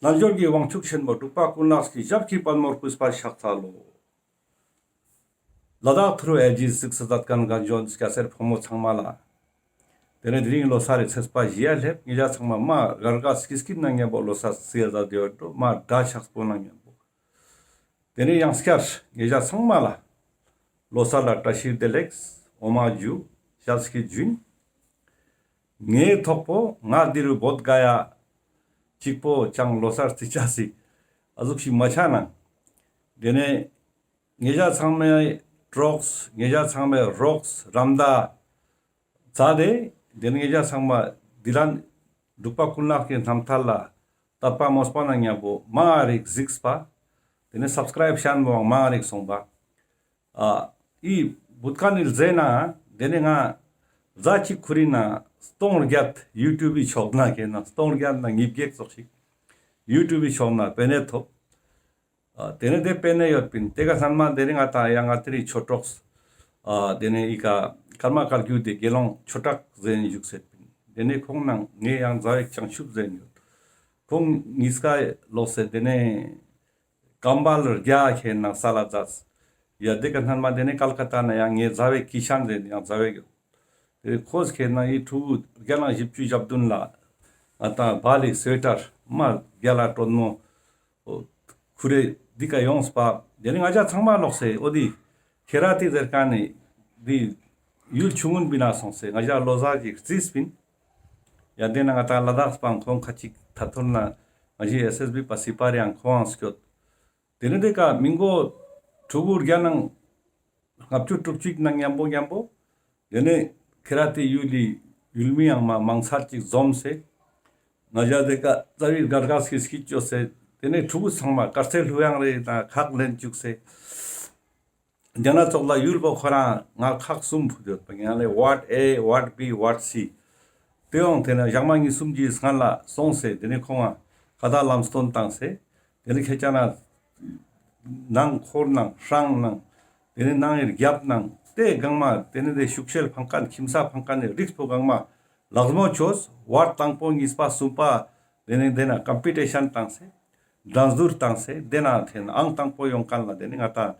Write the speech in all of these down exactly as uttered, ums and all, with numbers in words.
རྣལ་འབྱོར་གྱི་དབང་ཕྱུག་ཆེན་པོ་འབྲུག་པ་ཀུན་ལེགས་ཀྱི་ཞབས་ཀྱི་པད་མོར་གུས་པས་ཕྱག་འཚལ་ལོ། ལ་དྭགས་ཐུ་རུ་ཨེ་ཇིས་གཟིགས་སུ་མཛད་མཁན་གངས་ལྗོངས་སྐྱ་སེར་ཕོ་མོ་ཚང་མ་ལ། དེ་ནས་དེ་རིང་ལོ་གསར་རི་ཚེས་པ་བཞི་ཡ་སླེབས། ངེད་ཅག་ཚང་མ་མ་དགའ་དགའ་སྐྱིད་སྐྱིད་ནང་མཉམ་པོ་ལོ་གསར་རྩི་ཡ་མཛད་དེ་ཡོད་འགྲོ། མ་དགའ་ཆགས་པོ་ནང་མཉམ་པོ། དེ་ནས་ཡང་སྐྱར་ངེད་ཅག་ཚང་མ་ལ་ལོ་གསར་ལ་བཀྲ་ཤིས་བདེ་ལེགས། འོ་མ་ཇུ་ཞལ་སྐྱིད་ཇུན། ངའི་ཐོག་པོ་ང་འདི་རུ་བོད་ག་ཡ་གཅིག་པོ་ཅང་ལོ་གསར་རྩི་ཆ་སི་ཨ་ཟུག་ཞིག་མ་ཆ་ན། དེ་ནས་ངེད་ཅག་ཚང་མའི་གྲོགས། ངེད་ཅག་ཚང་མའི་རོགས་རམ་མདའ་ཙ་དེ། དེ་ནས་ངེད་ཅག་ཚང་མ་འདི་ལན་འབྲུག་པ་ཀུན་ལེགས་ཀྱི་རྣམ་ཐར་ལ་དད་པ་མོས་པ་ནང་མཉམ་པོ་མང་རིག་གཟིགས་པ། དེ་ནས་སབ་སི་ཀ་རའིབ་ཤན་མོ་མང་རིག་སོང་པ། ཨ་ཨི་བུད་ཁན་ནི་རྫས་ན་དེ་ནས་ང་རྫ་གཅིག་ཁུར་ན་སྟོང་བརྒྱད་ཡུ་ཊུབ་བི་ཕྱོགས་ན་ཁེ་ན་སྟོང་བརྒྱད་ན་ཉིས་བརྒྱ་ཙོགས་ཤིག་ཡུ་ཊུབ་བི་ཕྱོགས་ན་པེ་ནེ་ཐོབ། ཨ་དེ་ནས་དེ་པེ་ནེ་ཡོད་པིན། དེ་ག་སྣན་མ་དེ་རིང་ང་ཏང་ཡང་ང་ཏི་རི་ཆོས་གྲོགས། ཨ་དེ་ནས་ཨི་ཀ་ཀརྨ་བཀའ་བརྒྱུད་དེ་དགེ་སློང་ཆོས་གྲགས་ཟེར་ནི་བཞུགས་སེད་པིན། དེ་ནས་ཁོང་ནང་ངས་ཡང་མཛའ་བའི་བྱང་ཆུབ་ཟེར་ནི་ཡོད། ཁོང་ཉིས་ཀ་ལོག་སེ་དེ་ནས་ཀམ་བལ་རྒྱ་ཁེ་ནང་ས་ལ་མཛད། ཡ་དེ་ག་སྣན་མ་དེ་ནས་ཀལ་ཀ་ཏ་ན་ཡང་ངའི་མཛའ་བའི་ཀི་ཤན་ཟེར་ནི་ཡང་མཛའ་བའི་ཡོད། དེ་ཁོས་ཁེ་ན་ཨི་ཕྲུ་གུ་བརྒྱ་ནང་བཞི་བཅུ་ཞེ་བདུན་ལ་ང་ཏང་བལ་ལི་སུ་ཝེ་ཊར་མ་རྒྱ་ལ་དྲོན་མོ་ཁུ་རེ་འདི་ཀ་ཡོངས་པ། དེ་ནི་ང་ཅག་ཚང་མ་ལོག་སེ་འོ་དི་ཁེ་ར་ཏི་ཟེར་ཁན་ནི་འདི་ཡུལ་ཆུང་ངུན་པི་ན་སོང་སེ་ང་ཅག་ལོ་གསར་གྱི་རྩིས་པིན། ཡ་དེ་ན་ང་ཏང་ལ་དྭགས་པའང་ཁོང་ཁ་ཅིག་ཐ་ཐོར་ན་ང་ཅི་ཨེས་ཨེས་བི་པ་སི་པ་རེའང་ཁོང་ཨང་སྐྱོད། དེ་ནི་དེ་ཀ་མི་མགོ་ཕྲུ་གུ་བརྒྱ་ནང་ལྔ་བཅུ་དྲུག་ཅུ་ནང་མཉམ་པོ་མཉམ་པོ། དེ་ནས་ཁེ་ར་ཏི་ཡུལ་ལི་ཡུལ་མི་ཡང་མ་མང་ཚར་ཅིག་འཛོམས་སེ། ང་ཅག་དེ་ཀ་རྩ་བའི་དགའ་དགའ་སྐྱིད་སྐྱིད་ཅོས་སེ། དེ་ནས་ཕྲུ་གུ་ཚང་མ་དཀར་ཟས་ལྷུ་ཡང་རེ་དང་ཁག་ལེན་བཅུག་སེ། དེ་ན་ཙོགས་ལ་ཡུལ་པོ་ཁོ་རང་ང་ཁག་གསུམ་ཕུད་ཡོད་པ་ཡང་ལེ་ཝར་ཌ་ཨེ་ཝར་ཌ་བི་ཝར་ཌ་སི། དེ་ཡོང་དེ་ན་ཞག་མ་གཉིས་གསུམ་གྱི་སྔན་ལ་སོང་སེ་དེ་ནས་ཁོང་ང་ཁ་ད་ལམ་སྟོན་བཏང་སེ། དེ་ནས་ཁྱེད་ཅག་ན་ནང་འཁོར་ནང་ཧྲང་ནང་དེ་ནས་ནང་ཡིར་རྒྱབ་ནང་དེ་གང་མ་དེ་ནས་དེ་ཤུགས་ཤེལ་ཕང་ཁན་ཁྱིམ་ས་ཕང་ཁན་ནི་རིགས་པོ་གང་མ་ལག་མོ་ཆོས་ཝར་ཌ་དང་པོ་གཉིས་པ་གསུམ་པ་དེ་ནས་དེ་ན་ཀམ་པི་ཊི་ཤན་བཏང་སེ་འགྲན་བསྡུར་བཏང་སེ་དེ་ན་དེ་ན་ཨང་དང་པོ་ཡོང་ཁན་ལ་དེ་ནས་ང་ཏང་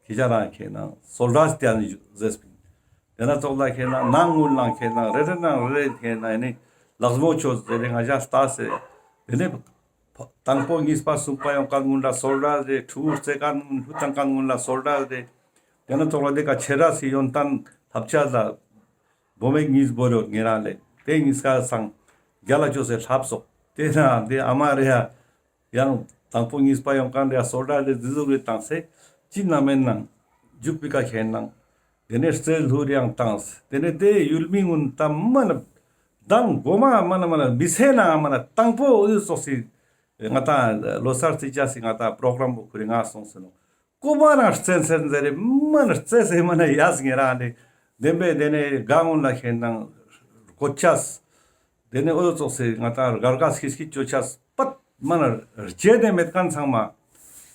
ཁྱེད་ཅག་རང་ཁེ་ན་སོལ་ཌར་སི་ཏེ་ཨན་ཟེར་སྤིན། དེ་ན་ཙོགས་ལ་ཁེ་ན་ནང་ངུན་ལ་ཁེ་ན་རེ་རེ་ནང་རེ་རེ་ཁེ་ན་ཨེ་ནི་ལག་མོ་ཆོས་དེ་ནས་ང་ཅག་ལྟ་སེ་དེ་ནས་དང་པོ་གཉིས་པ་གསུམ་པ་ཡོང་ཁན་ངུན་ལ་སོལ་ཌར་རེ། ཕྲུ་གུ་རྩེ་ཁན་ངུན་ལྷུ་བཏང་ཁན་ངུན་ལ་སོལ་ཌར་རེ། དེ་ན་ཙོགས་ལ་དེ་ཀ་ཆེ་ར་སི་ཡོན་ཏན་ལྷབ་ཆ་ལ་བོ་མེག་གཉིས་བོ་རོ་ཉེ་རང་ལེ་དེ་གཉིས་ཀ་སང་རྒྱ་ལ་ཅོས་སེ་ལྷབ་སོག། དེ་ན་དེ་ཨ་མ་རེ་ཡ་ཡང་དང་པོ་གཉིས་པ་ཡོང་ཁན་རེ་ཡ་སོལ་ཌར་རེ་ཟི་ཟུག་རེ་བཏང་སེ་ཅི་ན་མེན་ནང་རྒྱུག་པི་ཀ་ཁེ་ནང་དེ་ནས་རྩེ་ལྷུ་རེ་ཡང་བཏང་སེ་དེ་ནས་དེ་ཡུལ་མི་ངུན་ད་མ་ན་དང་གོ་མ་མ་ན་མ་ན་མི་ཚེ་ན་མ་ན་དང་པོ་འོ་དེ་ཙོགས་སི་ང་ཏང་ལོ་གསར་རྩི་ཆ་སི་ང་ཏང་པྲོ་གྲམ་པོ་ཁུ་རེ་ང་སོང་སེ་ནོ། ཀོ་མ་རང་རྩེན་སེན་ཟེར་རེ་མ་ན་རྩེ་སེ་མ་ན་ཡས་ངེ་རང་ལེ་བདེན་པའི་དེ་ནས་གང་ངུན་ལ་ཁེ་ནང་གོ་ཆས། དེ་ནས་འོ་ཙོགས་སེ་ང་ཏང་དགའ་དགའ་སྐྱིད་སྐྱིད་ཅོ་ཆས་པད་མ་ན་རྗེད་དེ་མེད་ཁན་ཚང་མ།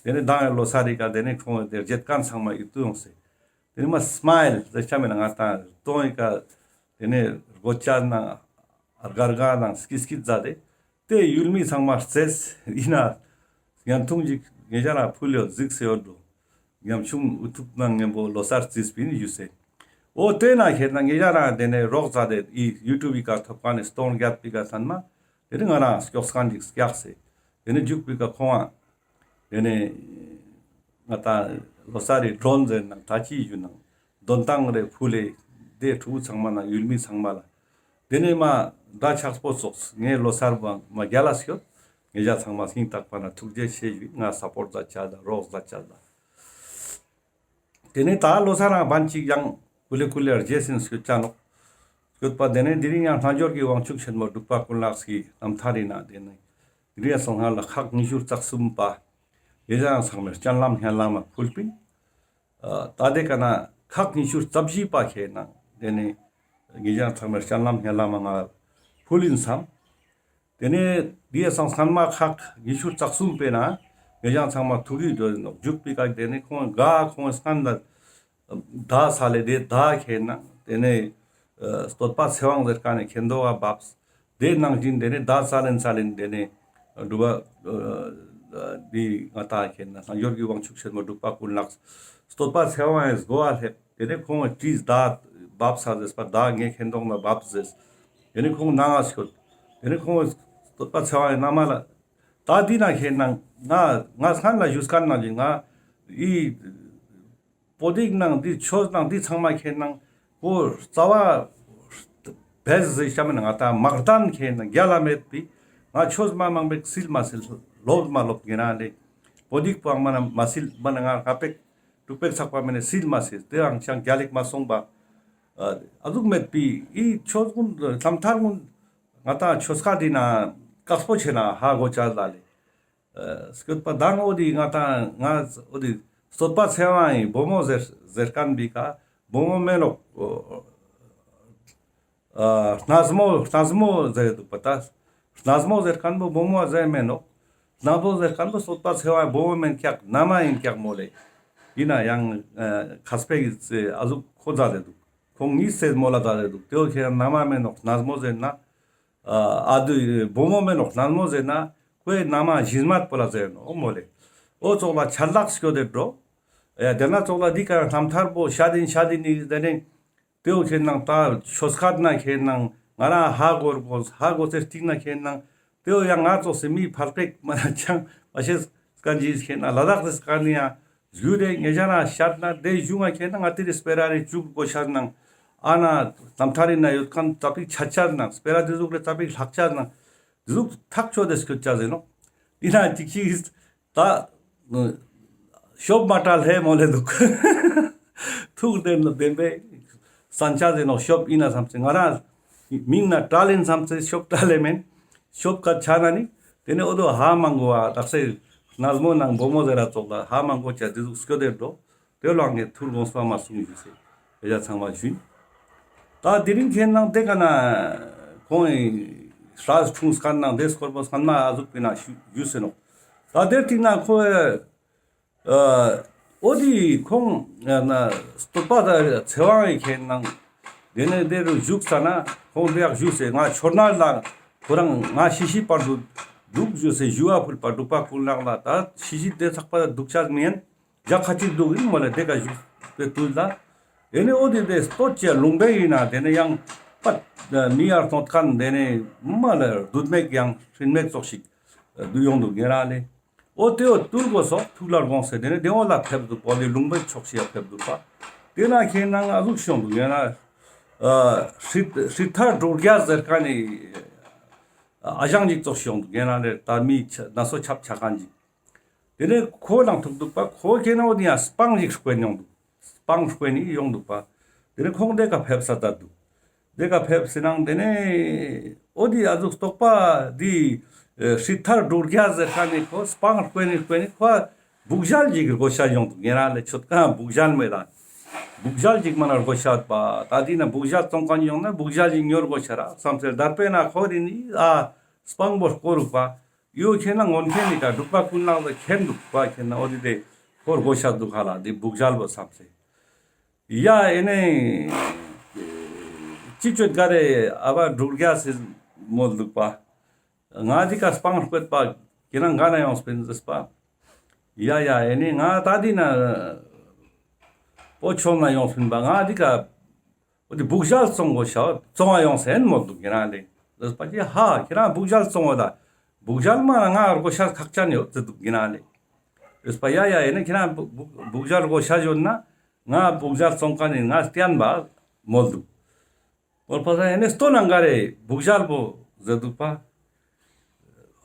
དེ་ནས་དང་ཡང་ལོ་གསར་རི་ཀ་དེ་ནས་ཁོང་དེ་རྗེད་ཁན་ཚང་མ་ཡིད་དུ་ཡོང་སེ། དེ་ནས་མ་སྨའིལ་ཟེར་ཆ་མེད་ན་ང་ཏང་སྟོང་ཡི་ཀ་དེ་ནས་གོ་ཆས་ནང་དགའ་དགའ་ནང་སྐྱིད་སྐྱིད་མཛད་དེ། དེ་ཡུལ་མི་ཚང་མ་རྩེས་ཡིན་ན་ཡང་ཐུང་ཅིག་ངེད་ཅག་ལ་ཕུལ་ཡོད་གཟིགས་སེ་ཡོད་འགྲོ། ཉམ་ཆུང་འུ་ཐུག་ནང་ངན་པོ་ལོ་གསར་རྩིས་པིན་ཞུ་སེ། འོ་དེ་ན་ཁེ་ན་ངེད་ཅག་རང་དེ་ནས་རོགས་མཛད་དེ་ཨི་ཡུ་ཊུབ་བི་ཀ་ཐོབ་ཁན་ནི་སྟོང་བརྒྱད་པི་ཀ་ཐན་མ་དེ་ནི་ང་རང་སྐྱོགས་ཁན་ཅིག་སྐྱགས་སེ། དེ་ནས་རྒྱུག་པི་ཀ་ཁོང་ང་དེ་ནས་ང་ཏང་ལོ་གསར་རི་ཌྲོན་ཟེར་ནང་ད་ཅི་ཞུ་ནང་དོན་ཏང་རེ་ཕུལ་ལེ་དེ་ཕྲུ་གུ་ཚང་མ་ནང་ཡུལ་མི་ཚང་མ་ལ། དེ་ནས་མ་ད་ཆགས་པོ་ཙོགས་ངའི་ལོ་གསར་བང་མ་རྒྱལ་ལ་སྐྱོད། ངེད་ཅག་ཚང་མ་སྙིང་ཐག་པ་ན་ཐུགས་རྗེ་ཆེ་ཞུ། ང་སཔོརྚ་མཛད་ཆ་ད་རོགས་མཛད་ཆ་ད། དེ་ནས་ད་ལོ་གསར་རང་བན་ཅིག་ཡང་ཀུ་ལེ་ཀུ་ལེ་རྗེས་ཟིན་སྐྱོད་ཆ་ནོག། སྐྱོད་པ་དེ་ནས་དེ་རིང་ཡང་རྣལ་འབྱོར་གྱི་དབང་ཕྱུག་ཆེན་མོ་འབྲུག་པ་ཀུན་ལེགས་ཀྱི་རྣམ་ཐར་ཡིན་ན་དེ་ནས་དེ་རིང་ཡང་སང་སྔ་ལ་ཁག་ཉི་ཤུ་རྩ་གསུམ་པ་ཡེ་ཞང་ཚང་མའི་སྤྱན་ལམ་སྙན་ལམ་མ་ཕུལ་པིན། ཨ་ད་དེ་ཀ་ན་ཁག་ཉི་ཤུ་རྩ་བཞི་པ་ཁེ་ནང་དེ་ནས་ངེད་ཅག་ཚང་མའི་སྤྱན་ལམ་སྙན་ལམ་མ་ང་ཕུལ་ཡིན་སམ། དེ་ནས་དེ་སང་སྔན་མ་ཁག་ཉི་ཤུ་རྩ་གསུམ་པའི་ནང་ངེད་ཅག་ཚང་མ་ཐུག་གི་འགྲོ་ཡིན་ནོག་རྒྱུག་པི་ཀ། དེ་ནས་ཁོང་ག་ཁོང་སྔན་ལ་ད་ས་ལེ་དེ་ད་ཁེ་ནང་དེ་ནས་ཨ་བསྟོད་པ་ཚེ་དབང་ཟེར་ཀ་ནས་ཁེན་དོ་ག་བབས། དེ་ནང་བཞིན་དེ་ནས་ད་ས་ལེན་ས་ལེན་དེ་ནས་ སྒྲུབ་པ་འདི་ང་ཏང་ཁེན་ན་སངས་རྒྱས་ཀྱི་དབང་ཕྱུག་ཆེན་མོ་འབྲུག་པ་ཀུན་ལེགས་བསྟོད་པ་ཚེ་དབང་ངི་སྒོ་ལ་སླེབས། དེ་ནས་ཁོང་གི་བྲིས་མདའ་བབས་ས་ཟེར་པ་མདའ་ངའི་ཁེན་ཐོག་ན་བབས་ཟེར། དེ་ནས་ཁོང་ནང་ང་སྐྱོད། དེ་ནས་ཁོང་གི་བསྟོད་པ་ཚེ་དབང་ངི་ན་མ་ལ་ད་འདི་ན་ཁེན་ན་ང་ང་སྔན་ལ་ཞུས་ཁན་ན་ལི་ང་ཨི་པོ་ཏི་ནང་འདི་ཆོས་ནང་འདི་ཚང་མ་ཁེན་ན་ཁོ་རྩ་བ་བེས་ཟེར་ཤ་མེན་ན་ང་ཏང་མག་དན་ཁེན་ན་རྒྱལ་ལ་མེད་པའི་ང་ཆོས་མ་མང་པོ་སིལ་མ་སིལ་ལོབ་མ་ལོབ་ངེ་ན་ལེ། པོ་ཏི་པོ་མ་ན་མ་སིལ་མ་ན་ང་ཁ་པེག་དྲུག་པེག་ཚག་པ་མེན་ན་སིལ་མ་སིལ་དེ་རང་ཅང་རྒྱལ་ལེགས་མ་སོང་པ། ཨ་ཟུག་མེད་པའི་ཨི་ཆོས་ཀུན་ལམ་ཐར་ཀུན་ང་ཏང་ཆོས་ཁ་འདི་ན་དཀགས་པོ་ཆེ་ན་ཧ་གོ་ཆ་ལ་ལེ། སྐྱོད་པ་དང་འོ་དི་ང་ཏང་ང་འོ་དི་བསྟོད་པ་ཚེ་དབང་ངི་བུ་མོ་ཟེར་ཟེར་ཁན་བི་ཀ་བུ་མོ་མེན་ནོག། ཨ་སྣ་མོ་སྣ་མོ་ཟེར་འདུག་པ་ད། སྣ་མོ་ཟེར་ཁན་བོ་བུ་མོ་ཟེར་མེན་ནོག། སྣ་མོ་ཟེར་ཁན་བོ་བསྟོད་པ་ཚེ་དབང་ངི་བུ་མོ་མེན་ཀྱག་ན་མ་ཡིན་ཀྱག་མོ་ལེ། ཡིན་ན་ཡང་ཁ་སྤེ་གི་ཨ་ཟུག་ཁོ་ཛ་ལེ་འདུག། ཁོང་ཉིས་སེ་མོ་ལ་ཛ་ལེ་འདུག། དེ་བོ་ཁྱེད་ན་མ་མེན་ནོག་སྣ་མོ་ཟེར་ན། ཨ་དུ་བུ་མོ་མེན་ནོག་སྣ་མོ་ཟེར་ན་ཁོའི་ན་མ་གཞི་མ་པོ་ལ་ཟེར་ནོག་མོ་ལེ། འོ་ཙོགས་ལ་ཆ་ལག་སྐྱོད་དེ་འགྲོ། ཡ་དེ་ན་ཙོགས་ལ་འདི་ཀ་རྣམ་ཐར་པོ་ཤ་དིན་ཤ་དིན་ནི་དེ་ནས་དེ་བོ་ཁྱེད་ནང་ད་ཆོས་ཁ་ན་ཁྱེད་ནང་ང་རང་ཧ་གོ་གོ་ཧ་གོ་ཚེ་སྟིང་ན་ཁྱེད་ནང་དེ་བོ་ཡང་ང་ཙོགས་སེ་མི་ཕལ་པེག་མ་ན་ཅང་མ་ཤེས་སྐད་ཅིག་ཁྱེད་ན་ལ་དྭགས་སི་སྐད་ནི་ཡང་ཞུ་རེ་ངེ་ཅག་ན་ཤད་ན་དེ་ཞུ་ང་ཁྱེད་ན་ང་ཏི་རི་སྤེ་ར་རི་བཅུག་གོ་ཤད་ནང་ཨ་ན་རྣམ་ཐར་རི་ན་ཡོད་ཁན་ཙ་པིག་ཆ་ཆ་ནང་སྤེ་ར་དེ་ཟུག་རེ་ཙ་པིག་ལྷག་ཆ་ནང་དེ་ཟུག་ཐག་ཆོད་དེ་སྐྱོད་ཆ་ཟེར་ནོག། དེ་ན་ཅིག་ཅིག་ད་ཤོབ་མ་བྲལ་ཧེ་མོ་ལེ་འདུག། ཐུགས་བདེན་ནོ་བདེན་པའི་སན་ཆ་ཟེར་ནོག་ཤོབ་ཡིན་ན་བསམ་ཚེ་ང་རང་མིང་ན་བྲལ་ཡིན་བསམ་ཚེ་ཤོབ་བྲལ་ལེ་མེན། ཤོབ་ཀ་ཆ་ན་ནི་དེ་ནས་འོ་དོ་ཧ་མ་གོ་བ་དག་སེ་སྣ་མོ་ནང་བུ་མོ་ཟེར་ར་ཙོགས་ལ་ཧ་མ་གོ་ཆ་དེ་ཟུག་སྐྱོད་དེ་འགྲོ། དེ་ལོ་ངས་ཐུར་དགོངས་པ་མ་གསུང་ཞུ་སེ་དེ་ཡ་ཚང་མ་ཞུ་ཡིན། ད་དེ་རིང་ཁྱེད་ནང་དེ་ཀ་ན་ཁོང་ངི་སྲས་འཁྲུངས་ཁན་ནང་དེ་སྐོར་པོ་སྔན་མ་ཨ་ཟུག་པི་ན་ཞུ་ཞུས་ཟེར་ནོག། ད་དེ་རྟིང་ན་ཁོ་ཨ་འོ་དི་ཁོང་ཨ་ན་བསྟོད་པ་ད་ཚེ་དབང་ངི་ཁྱེད་ནང་དེ་ནས་དེ་རུ་བཞུགས་ས་ན་ཁོང་དེ་ཡག་ཞུས་ཟེར། ང་ཆོར་ན་ལ་ཁོ་རང་ང་ཤི་ཤི་བར་དུ་འདུག་ཞུས་ཟེར། ཞུ་བ་ཕུལ་པ་འབྲུག་པ་ཀུན་ལེགས་ལ་ད་ཤི་ཤི་དེ་ཚག་པ་འདུག་ཆ་མེན། ཡ་ཁ་ཅིག་འདུག་ཡིན་མོ་ལེ་དེ་ཀ་བཞུགས་པའི་དུས་ལ། དེ་ནས་འོ་དེ་དེ་བསྟོད་ཅེས་ལུང་པའི་ཡིན་ན་དེ་ནས་ཡང་པད་མི་ཡར་སྟོད་ཁན་དེ་ནས་མ་ལེ་རྡུད་མེད་ཡང་སྲིན་མེད་ཙོགས་ཤིག་འདུ་ཡོང་འདུག་ངེ་ར་ལེ། འོ་དེ་འོ་ཏུར་གོ་སོགས་ཐུགས་ལ་དགོངས་སེ་དེ་ནས་དེ་འོ་ལ་ཕེབས་འདུག་པོ་ལེ་ལུང་པའི་ཕྱོགས་ཤིག་ཡ་ཕེབས་འདུག་པ། དེ་ན་ཁྱེད་ནང་ཨ་ཟུག་ཤོང་འདུག་ངེ་ར། ཨ་སྲིད་སྲིད་ཐར་འབྲུག་རྒྱལ་ཟེར་ཁན་ནི་ཨ་ཞང་ཅིག་ཙོགས་ཤོང་འདུག་ངེ་ར་ལེ། ད་མི་ཆ་ན་སོ་ཆབ་ཆ་ཁན་ཅིག། དེ་ནས་ཁོ་ནང་ཐུག་འདུག་པ། ཁོ་ཁྱེད་ན་འོ་དེ་ཡང་སྤང་ཞིག་སྐོན་ཡོང་འདུག། སྤང་སྐོན་ནི་ཡོང་འདུག་པ། དེ་ནས་ཁོང་དེ་ཀ་ཕེབས་ས་ད་འདུག། དེ་ཀ་ཕེབས་སེ་ནང་དེ་ནས་འོ་དེ་ཨ་ཟུག་བསྟོད་པ་དེ་ཨེ་སྲིད་ཐར་འབྲུག་རྒྱལ་ཟེར་ཁན་ནི་ཁོ་སྤང་སྐོན་ནི་སྐོན་ནི་ཁོ་བུག་ཞལ་ཞིག་གི་དགོས་ཤ་ཡོང་འདུག། ངེ་ར་ལེ་ཆོད་ཁན་བུག་ཞལ་མེད་ལ། བུག་ཞལ་ཞིག་མ་ན་དགོས་ཤ་པ། ད་དེ་ན་བུག་ཞལ་བཙོང་ཁན་ཡོང་ན་བུག་ཞལ་ཞིག་ཉོ་དགོས་ཤ་ར་བསམ་སེ་དར་པེ་ན་ཁོ་རི་ནི་ཨ་སྤང་པོ་སྐོ་རུག་པ། ཡོ་ཁྱེད་ན་སྔོན་ཁྱེད་ནི་ཀ་འབྲུག་པ་ཀུན་ལེགས་ལ་ཁྱེད་འདུག་པ། ཁྱེད་ན་འོ་དེ་དེ་ཁོར་དགོས་ཤ་འདུག་ཧ་ལ་དེ་བུག་ཞལ་བོ་བསམ་སེ། ཡ་ཨེ་ནས་ཅི་ཅོད་ག་རེ་ཨ་བ་འབྲུག་རྒྱལ་སི་མོལ་འདུག་པ། ང་འདི་ཀ་སྤང་སྐོད་པ་ཁྱེད་རང་ག་ན་ཡོངས་པིན་ཟེར་པ། ཡ་ཡ་ཨེ་ནས་ང་ད་འདི་ན་པོ་ཆོང་ན་ཡོངས་པིན་པ། ང་འདི་ཀ་འོ་དེ་བུག་ཞལ་བཙོང་དགོས་ཤ་བཙོང་བ་ཡོངས་ཨེ་ནས་མོལ་འདུག་ངེ་ར་ལེ། ཟེར་པ་ཅི་ཧ་ཁྱེད་རང་བུག་ཞལ་བཙོང་བ་ད་བུག་ཞལ་མ་ན་ང་དགོས་ཤ་ཁག་ཅན་ཡོད་ཟེར་འདུག་ངེ་ར་ལེ། ཟེར་པ་ཡ་ཡ་ཨེ་ནས་ཁྱེད་རང་བུག་བུག་བུག་ཞལ་དགོས་ཤ་ཡོད་ན་ང་བུག་ཞལ་བཙོང་ཁན་ནི་ང་སྟན་པ་མོལ་འདུག། མོལ་པ་ས་ཨེ་ནས་སྟོན་ན་ག་རེ་བུག་ཞལ་པོ་ཟེར་འདུག་པ།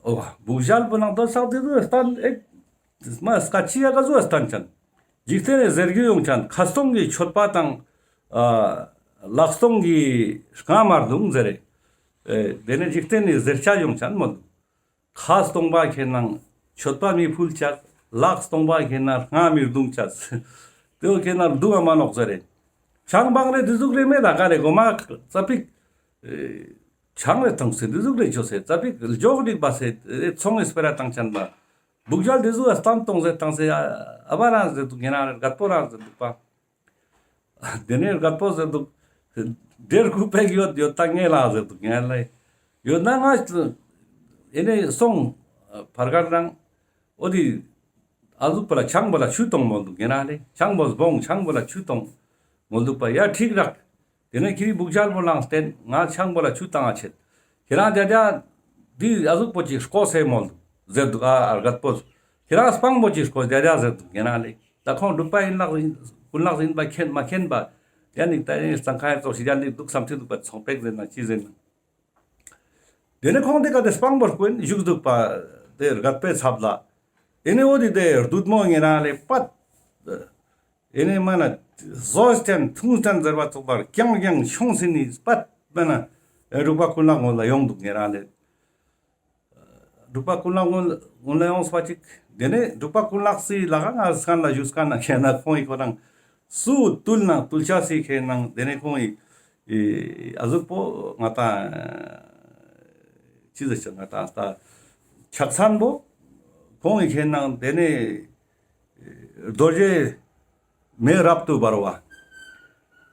འོ་བུག་ཞལ་པོ་ནང་དོ་སག་དེ་ཚོ་སྟན་ཨེ་མ་སྐད་ཆ་ཡ་ག་ཚོ་སྟན་ཅན། འཇིག་རྟེན་ནི་ཟེར་རྒྱུ་ཡོང་ཅན་ཁ་སྟོང་གི་མཆོད་པ་དང་ཨ་ལག་སྟོང་གི་རྔ་མ་རྡུང་ཟེར་རེ། ཨེ་དེ་ནས་འཇིག་རྟེན་ནི་ཟེར་ཆ་ཡོང་ཅན་མོལ་འདུག། ཁ་སྟོང་པ་ཁྱེད་ནང་མཆོད་པ་མི་ཕུལ་ཅག། ལག་སྟོང་པ་ཁྱེད་ནང་རྔ་མི་རྡུང་ཅག། དེ་བོ་ཁྱེད་ནང་རྡུང་བ་མ་ནོག་ཟེར་རེ། ཆང་བང་རེ་དེ་ཟུག་རེ་མེད་ད་ག་རེ་གོ་མ་ཙ་པིག་ཨེ་ཆང་རེ་ཐོང་སེ་དེ་ཟུག་རེ་ཆོ་སེ་ཙ་པིག་ལྗོག་རིག་པ་སེ་ཨེ་ཚོང་ངི་སྤེ་ར་བཏང་ཅན་པ། བུག་ཞལ་དེ་ཟུག་ཨ་སྟན་གཏོང་ཟེར་བཏང་སེ་ཨ་བ་རང་ཟེར་འདུག་ངེ་རང་རེ་རྒད་པོ་རང་ཟེར་འདུག་པ། དེ་ནས་རྒད་པོ་ཟེར་འདུག། འདྲེར་ཁུ་པེག་ཡོད་ཡོད་ད་ངེ་ལ་ཟེར་འདུག་ངེ་ལ་ཡོད་ན་ང་ཨེ་ནས་སོང་ ཕར་ཁར་རང་འོ་དེ་ཨ་ཟུག་པོ་ལ་ཆང་པོ་ལ་ཆུ་གཏོང་མོལ་འདུག་ཉེ་རང་ལེ། ཆང་པོ་སྦོང་ཆང་པོ་ལ་ཆུ་གཏོང་མོལ་འདུག་པ། ཡ་ཁྲིག་རག། དེ་ནས་ཁྱེད་རི་བུག་ཇལ་པོ་ལངས་ཏེ་ང་ཆང་པོ་ལ་ཆུ་བཏང་ང་ཆེད། ཁྱེད་རང་རྒྱ་རྒྱ་འདི་ཨ་ཟུག་པོ་ཅིག་སྐོ་སེ་མོལ་འདུག་ཟེར་འདུག་ཨ། ཨ་རྒད་པོས་ཁྱེད་རང་སྤང་པོ་ཅིག་སྐོ་རྒྱ་རྒྱ་ཟེར་འདུག་ཉེ་རང་ལེ། ད་ཁོང་འབྲུག་པ་ཡིན་ལགས་ཡིན་ཀུན་ལགས་ཡིན་པ་མཁྱེན་མ་མཁྱེན་པ། ཡ་ནི་ད་ཡིན་སྟངས་ཁ་ཡ་ཙོགས་ཤིག་ཡ་ནི་འདུག་བསམ་ཐུབ་འདུག་པ། ཚོང་པེག་ཟེར་ན་ཅི་ཟེར་ན། དེ་ནས་ཁོང་དེ་ག་དེ་སྤང་པོ་སྐོ་ཡིན་བཞུགས་འདུག་པ། དེ་རྒད་པོའི་ཚབ་ལ། ཨེ་ནས་འོ་དེ་དེ་བདུད་མོ་ཉེ་རང་ལེ་པད། ཨེ་ནས་མ་ན་ཟོས་ཏེན་འཐུངས་ཏེན་ཟེར་བ་ཙོགས་པར་རྐྱང་རྐྱང་མཆོངས་ཟིན་ནི་པད་མ་ན་འབྲུག་པ་ཀུན་ལེགས་ངོ་ལ་ཡོང་འདུག་ཉེ་རང་ལེ། འབྲུག་པ་ཀུན་ལེགས་ངོ་ངོ་ལ་ཡོངས་པ་ཅིག། དེ་ནས་འབྲུག་པ་ཀུན་ལེགས་སི་ལ་ག་ང་སྐན་ལ་བཞུགས་སྐན་ན་ཁེ་ན་ཁོང་ཡི་ཁོ་རང་སུ་བཏུལ་ན་བཏུལ་ཆ་སི་ཁེ་ན་དེ་ནས་ཁོང་ཡི་ཨ་ཟུག་པོ་ང་ཏང་ཅི་ཟེར་ཆ་ང་ཏང་ད་ཕྱག་མཚན་པོ་ཁོང་ཡི་ཁེ་ན་དེ་ནས་རྡོ་རྗེ་མེ་རབ་ཏུ་འབར་བ།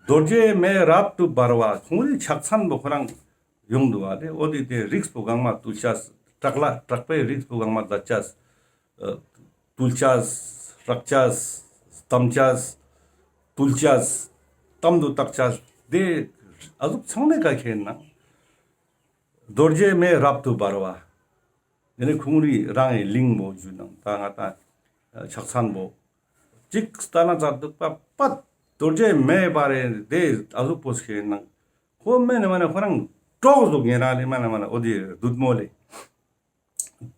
རྡོ་རྗེ་མེ་རབ་ཏུ་འབར་བ་ཁོང་རི་ཕྱག་མཚན་པོ་ཁོ་རང་ཡོང་འདུག་པ། དེ་འོ་དེ་དེ་རིགས་པོ་གང་མ་བཏུལ་ཆ་དྲག་ལ་དྲག་པའི་རིགས་པོ་གང་མ་ལ་ཆ་བཏུལ་ཆ་སྲེག་ཆ་གཏམ་ཆ་བཏུལ་ཆ་གཏམ་དུ་བཏགས་ཆ་དེ་ཨ་ཟུག་ཚང་མའི་ཀ་ཁེ་ན་རྡོ་རྗེ་མེ་རབ་ཏུ་འབར་བ། དེ་ནས་ཁོང་རི་རང་ཡི་གླིང་བོ་ཞུ་ནང་ད་ང་ད་ཕྱག་མཚན་པོ་ཅིག་ལྟ་ན་ཙ་འདུག་པ་པད་རྡོ་རྗེ་མེ་འབར་རེ་དེ་ཨ་ཟུག་པོ་ཁེ་ན་ཁོ་མེ་ནས་མ་ན་ཁོ་རང་གྲོགས་འདུག་ཉེ་རང་ལེ་མ་ན་མ་ན་འོ་དེ་བདུད་མོ་ལེ།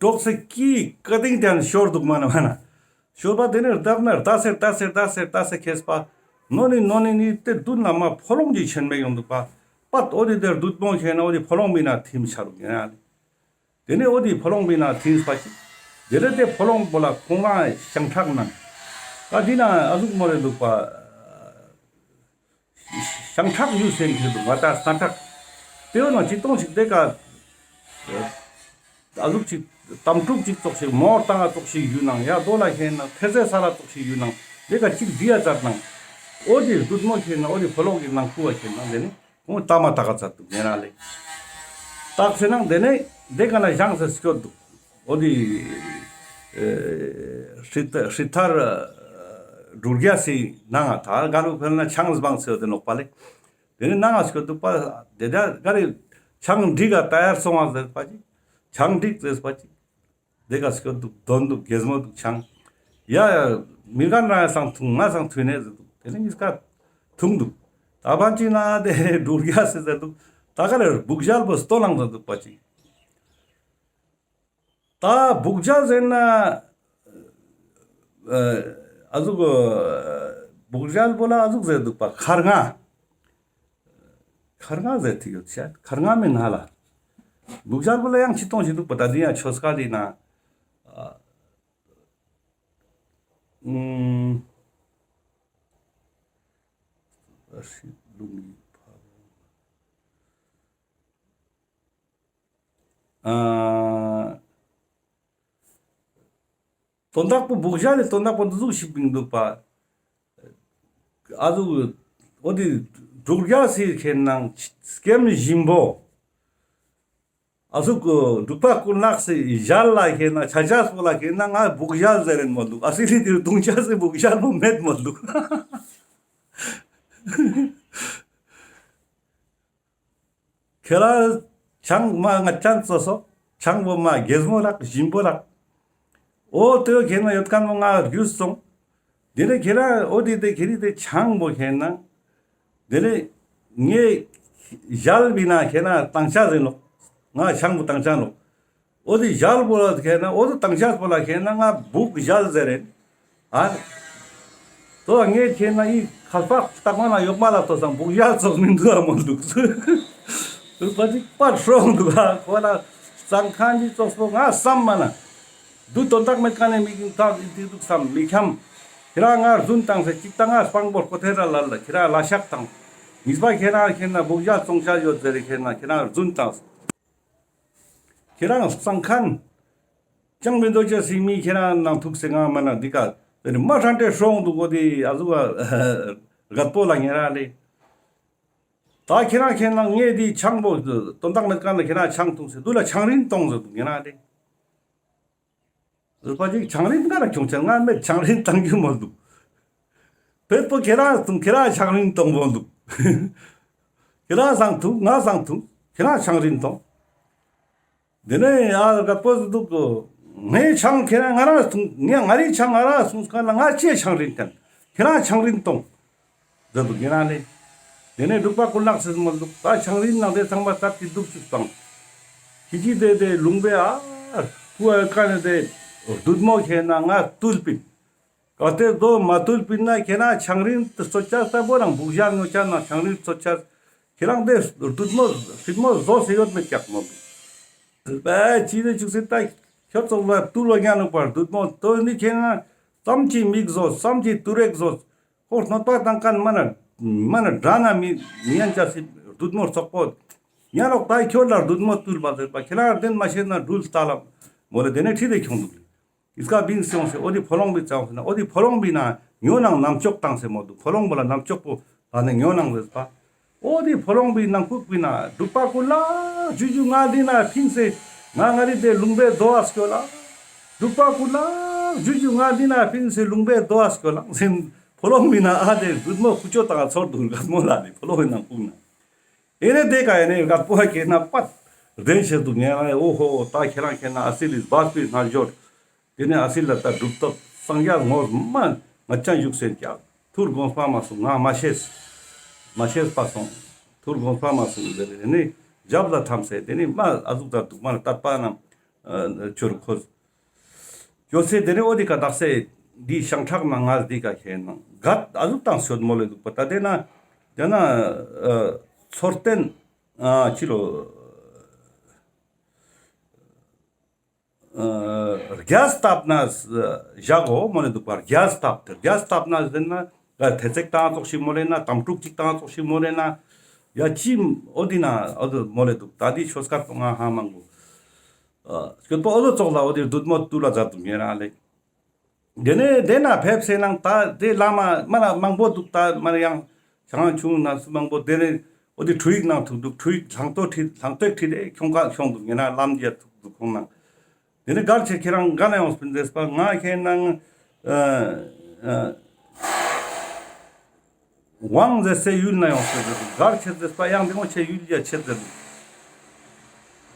གྲོགས་སེ་ཀི་ཀ་ཏིང་ཏན་ཤོར་འདུག་མ་ན་མ་ན། ཤོར་བ་དེ་ནས་བརྡབ་ན་བརྡ་སེ་བརྡ་སེ་བརྡ་སེ་བརྡ་སེ་ཁེས་པ། ནོ་ནི་ནོ་ནི་ནི་དེ་བདུད་ན་མ་ཕོ་ལོང་གི་ཆེན་མེ་ཡོང་འདུག་པ། པད་འོ་དེ་དེ་བདུད་མོ་ཁེ་ན་འོ་དེ་ཕོ་ལོང་བི་ན་ཐིམ་ཆ་རུག་ཉེ་རང་ལེ། དེ་ནས་འོ་དེ་ཕོ་ལོང་བི་ན་ཐིམ་པ་ཅིག། དེ་ནས་དེ་ཕོ་ལོང་པོ་ལ་ཁོང་རང་ཤང་ཁྲག་ནང་། ད་འདི་ན་ཨ་ཟུག་མོ་རེ་འདུག་པ། ཤང་ཁྲག་ཡུ་སེན་ཁེ་འདུག་ང་ད་སང་ཁྲག། དེ་འོ་ན་ཅི་གཏོང་ཞིག་དེ་ཀ་ཨ་ཟུག་ཅིག་དམ་ཕྲུག་ཅིག་ཙོགས་ཤིག་མོར་བཏང་ང་ཙོགས་ཤིག་ཡུ་ནང་ཡ་རྡོ་ལ་ཁེ་ན་ཐེ་ཚེ་ས་ལ་ཙོགས་ཤིག་ཡུ་ནང་དེ་ཀ་ཅིག་བསྡུ་ཡ་ཙར་ནང་། འོ་དེ་བདུད་མོ་ཁེ་ན་འོ་དེ་ཕོ་ལོང་གི་ནང་ཁུ་བ་ཁེ་ན་དེ་ནས། ཁོང་ལྟ་མ་ལྟ་ག་ཚར་འདུག་ཉེ་རང་ལེ། ལྟག་ཚེ་ནང་དེ་ནས་དེ་ག་ན་བཞེངས་སེ་སྐྱོད་འདུག། འོ་དེ་ཨེ་ཧྲི་ཐ་ཧྲི་ཐར་འབྲུག་རྒྱལ་སི་ནང་ང་ད་ག་རུ་ཕེལ་ན་ཆང་སྦང་སེ་འོ་དེ་ནོག་པ་ལེ། དེ་ནས་ནང་ང་སྐྱོད་འདུག་པ། དེ་ད་ག་རེ་ཆང་འགྲིག་ག་ད་ཡར་སོང་བ་ཟེར་པ་ཅིག། ཆང་འགྲིག་ཟེར་པ་ཅིག། དེ་ག་སྐྱོད་འདུག་དོན་འདུག་རྒྱལ་མོ་འདུག་ཆང་། ཡ་ཡ་མི་ག་ན་ཡ་སང་འཐུང་ང་སང་འཐུང་ནས་ཟེར་འདུག། དེ་ནས་ཉིས་ཀ་འཐུང་འདུག། ད་བན་ཅིག་ན་དེ་འབྲུག་རྒྱལ་སི་ཟེར་འདུག། ད་ག་རེ་བུག་ཞལ་པོ་སྟོད་ནང་ཟེར་འདུག་པ་ཅིག། ད་བུག་ཞལ་ཟེར་ན་ཨ་ཟུག་བུག་ཞལ་པོ་ལ་ཨ་ཟུག་ཟེར་འདུག་པ། ཁར་ང་། ཁར་ང་ཟེར་ཐིག་ཡོད་ཤག། ཁར་ང་མིན་ཧ་ལ། བུག་ཞལ་པོ་ལ་ཡང་ཅི་གཏོང་ཞིག་འདུག་པ། ད་འདི་ཡང་ཆོས་སྐལ་འདི་ན། ཨ་ཨུམ། ཨ་ཧྲི་ལུང་གི་ཕ་བོང་། ཨ། དོན་དག་པོ་བུག་ཞལ་ལི་དོན་དག་པོ་འདི་ཟུག་ཞིག་མི་འདུག་པ། ཨ་ཟུག་འོ་དེ་འབྲུག་རྒྱལ་སི་ཁེ་ནང་སྐྱེམས་ཞིམ་པོ། ཨ་ཟུག་འབྲུག་པ་ཀུན་ལེགས་སི་ཞལ་ལ་ཁེ་ན་ཆ་ཆས་པོ་ལ་ཁེ་ན་ང་བུག་ཞལ་ཟེར་རན་མོལ་འདུག། ཨ་སི་ལི་དེ་རུ་དུང་ཆས་སི་བུག་ཞལ་པོ་མེད་མོལ་འདུག། ཁྱེད་རང་ཆང་མ་ང་ཅན་ཙོ་སོ། ཆང་པོ་མ་རྒྱལ་མོ་རག་ཞིམ་པོ་རག། འོ་དེ་ཁེ་ན་ཡོད་ཁན་མོ་ང་རྒྱུས་སོང་། དེ་ནས་ཁྱེད་རང་འོ་དེ་དེ་ཁྱེད་རི་དེ་ཆང་པོ་ཁེ་ན། དེ་ནས་ངའི་ཞལ་བི་ན་ཁེ་ན་བཏང་ཆ་ཟེར་ནོག། ང་ཆང་པོ་བཏང་ཆ་ནོག། འོ་དེ་ཞལ་པོ་ལ་ཁེ་ན་འོ་དེ་བཏང་ཆ་པོ་ལ་ཁེ་ན་ང་བུག་ཞལ་ཟེར་རེད། ཨ། དོ་ངས་ཁེ་ན་ཡི་ཁ་ལ་པགས་སྟག་མ་ན་ཡོག་མ་ལ་ཐོ་སང་བུག་ཞལ་ཙོགས་མི་འདུག་ཨ་མོ་འདུག། དུ་པ་ཅིག་པར་ཧྲོང་འདུག་ཨ། ཁོ་ལ་གཙང་ཁང་གི་ཙོགས་པོ་ང་བསམ་མ་ན། དུ་དོན་དག་མེད་ཀ་ནས་མི་གིན་ཐག་ཨིན་ཏི་འདུག་བསམ་མི་འཁྱམ། ཁྱེད་རང་ང་རྫུན་བཏང་སེ་ཅིག་ད་ང་སྤང་པོ་ཁོ་ཐེ་ར་ལ་ལ་ཁྱེད་རང་ལ་ཤག་བཏང་། ཉིས་པ་ཁྱེད་རང་ཁེ་ན་བུག་ཞལ་བཙོང་ཆ་ཡོད་ཟེར་རེ་ཁེ་ན་ཁྱེད་རང་རྫུན་བཏང་། ཁྱེད་རང་གཙང་ཁང་ཅང་མི་འདོད་ཅེས་སི་མི་ཁྱེད་རང་ནང་ཐུག་སེ་ང་མ་ན་འདི་ཀ་དེ་ནི་མ་ཧྲན་ཏེ་ཧྲོང་འདུག་གོ་དེ་ཨ་ཟུག་ག་རྒད་པོ་ལ་ཉེ་ར་ལེ། ད་ཁྱེད་རང་ཁེ་ན་ངས་འདི་ཆང་པོ་དོན་དག་མེད་ཀ་ན་ཁྱེད་རང་ཆང་འཐུང་སེ་དུ་ལ་ཆང་རིན་གཏོང་ཟེར་འདུག་ཉེ་ར་ལེ། རུ་པ་ཅིག་ཆང་རིན་ག་ར་ཁྱོང་ཆ་ང་མེད་ཆང་རིན་བཏང་རྒྱུ་མོལ་འདུག་ཕེད་པོ་ཁྱེད་རང་ཐུང་ཁྱེད་རང་ཆང་རིན་གཏོང་མོལ་འདུག་ཁྱེད་རང་བཟང་ཐུང་ང་བཟང་ཐུང་ཁྱེད་རང་ཆང་རིན་གཏོང་། དེ་ནས་ཨ་རྒད་པོ་འདུག་གོ། ངའི་ཆང་ཁྱེད་རང་ང་རང་ཐུང་ངས་ང་རའི་ཆང་ང་རང་སུང་སྐད་ལ་ང་ཅིའི་ཆང་རིན་བཏང་ཁྱེད་རང་ཆང་རིན་གཏོང་། འདི་འདུག་ཡིན་ན་ལེ། དེ་ནས་འབྲུག་པ་ཀུན་ལེགས་སེ་མོལ་འདུག་ད་ཆང་རིན་ནང་དེ་ཚང་མ་ཙབ་ཀྱི་འདུག་ཅིག་བཏང་། ཁྱི་ཅི་དེ་དེ་ལུང་པའི་ཨ་ཁུ་ཨ་ཀ་ནས་དེ་བདུད་མོ་ཁྱེད་ན་ང་བཏུལ་པིན། གལ་ཏེ་དོ་མ་བཏུལ་པིན་ན་ཁྱེད་ན་ཆང་རིན་དུ་སོ་ཆ་ས་བོ་རང་བུག་ཞང་ཉོ་ཆ་ན་ཆང་རིན་སོ་ཆ། ཁྱེད་རང་དེ་བདུད་མོ་སྲིན་མོ་བཟོ་སེ་ཡོད་མེད་ཀྱག་མོལ་འདུག་བེ་ཅི་ནས་ཅུག་སེ་ད་ཁྱོད་ཙོགས་ལ་བཏུལ་བ་ཉན་ནུག་པར་བདུད་མོ་དོ་ནི་ཁྱེད་ན་ཙམ་གྱི་མིག་བཟོ་ཙམ་གྱི་ཏུ་རེག་བཟོ། ཁོ་གནོད་པ་བཏང་མཁན་མ་ན་མ་ན་དགྲ་ན་མི་མི་ཡན་ཆ་སི་བདུད་མོ་ཚོགས་པོ། ཉ་རོགས་ད་ཁྱོད་ལ་བདུད་མོ་བཏུལ་བ་ཟེར་པ་ཁྱེད་རང་བདེན་མ་ཤེས་ན་འགྲུལ་ལྟ་ལ་མོ་ལེ་དེ་ནས་ཁྲིད་དེ་ཁྱོང་འདུག་ལེ། ཨིས་ཀ་བིན་སོང་སེ་འོ་དེ་ཕོ་ལོང་བི་ཙང་སེ་ན་འོ་དེ་ཕོ་ལོང་བི་ན་ཉོ་ནང་ནམ་ཅོག་བཏང་སེ་མོ་འདུག་ཕོ་ལོང་བོ་ལ་ནམ་ཅོག་པོ་ད་ནས་ཉོ་ནང་ཟེར་པ། འོ་དེ་ཕོ་ལོང་བི་ནང་ཁུག་བི་ན་འབྲུག་པ་ཀུན་ལེགས་ཇུ་ཇུ་ང་འདི་ན་ཕིན་སེ་ང་ང་རི་དེ་ལུང་པའི་རྡོ་ཨ་སྐྱོ་ལ། འབྲུག་པ་ཀུན་ལེགས་ཇུ་ཇུ་ང་འདི་ན་ཕིན་སེ་ལུང་པའི་རྡོ་ཨ་སྐྱོ་ལ་སེམས་ཕོ་ལོང་མི་ན་ཨ་དེ་བདུད་མོ་ཁུ་ཅོ་དང་ཚོར་འདུག་རྒད་མོ་ལ་ནི་ཕོ་ལོང་མི་ནང་ཁུག་ན། ཨེ་ནེ་དེ་ཀ་ཨེ་ནེ་རྒད་པོ་ཁྱེད་ན་པད་བདེན་ཆེ་འདུག་ངས་ན་འོ་ཧོ་ད་ཁྱེད་རང་ཁྱེད་ན་ཨ་སི་ལིས་བ་སྤི་སྣ་འབྱོར། དེ་ནས་ཨ་སི་ལ་ད་སྒྲུབ་ཐབས་སངས་རྒྱས་ངོ་མ་ང་ཅང་བཞུགས་སེ་ཀྱག་ཐུར་དགོངས་པ་མ་སོང་ང་མ་ཤེས། མ་ཤེས་པ་སོང་། ཐུར་དགོངས་པ་མ་སོང་ཟེར་ནས་རྒྱབ་ལ་འཐམས་སེ་དེ་ནས་མ་ཨ་ཟུག་ད་འདུག་མ་ན་དད་པ་རྣམས་ཆོར་ཁོས། ཡོད་སེ་དེ་ནས་འོ་དེ་ཀ་དག་སེ་འདི་ཤང་ཁྲག་ན་ང་འདི་ཀ་ཁྱེད་ན་གད་ཨ་ཟུག་དང་སོད་མོ་ལེ་འདུག་པ་ད་དེ་ན་དེ་ན་ཚོར་བརྟེན་ཨ་ཅི་ལོ། རྒྱས་བཏབ་ན་བཞག་གོ་མོ་ལེ་འདུག་པ་རྒྱས་བཏབ་སྟེ་རྒྱས་བཏབ་ན་ཟེར་ན་ཐེ་ཚེག་བཏང་ཙོགས་ཤིག་མོ་ལེ་ན་དམ་ཕྲུག་ཅིག་བཏང་ཙོགས་ཤིག་མོ་ལེ་ན་ཡ་ཅི་འོ་དེ་ན་འོ་དེ་མོ་ལེ་འདུག་ད་དེ་ཆོས་སྐད་པོ་ང་ཧ་མང་གོ་སྐྱོད་པོ་འོ་དེ་ཙོགས་ལ་འོ་དེ་བདུད་མོ་བཏུལ་ལ་མཛད་འདུག་ངེ་རང་ལེ། དེ་ནས་དེ་ན་ཕེབས་སེ་ནང་ད་དེ་བླ་མ་མ་ན་མང་པོ་འདུག་ད་མ་ན་ཡང་ཆང་ཆུང་ན་སུ་མང་པོ་དེ་ནས་འོ་དེ་ཁྲུ་ཡིག་ནང་ཐུག་འདུག་ཁྲུ་ཡིག་ལྷང་ཏོ་ཁྲིད་ལྷང་ཏོ་ཁྲིད་དེ་ཁྱོང་ཁ་ཁྱོང་འདུག་ངེ་ན་ལམ་རྒྱ་ཐུག་འདུག་ཁོང་ནང་། དེ་ནས་གར་ཆེ་ཁྱེད་རང་ག་ན་ཡོང་སྤིན་ཟེར་པ་ང་ཁྱེད་ནང་ཨ་ཨ་ཝང་ཟེར་སེ་ཡུལ་ན་ཡོང་སྤིན་ཟེར་གར་ཆེ་ཟེར་པ་ཡང་དེ་མོ་ཆེ་ཡུལ་རྒྱ་ཆེ་ཟེར།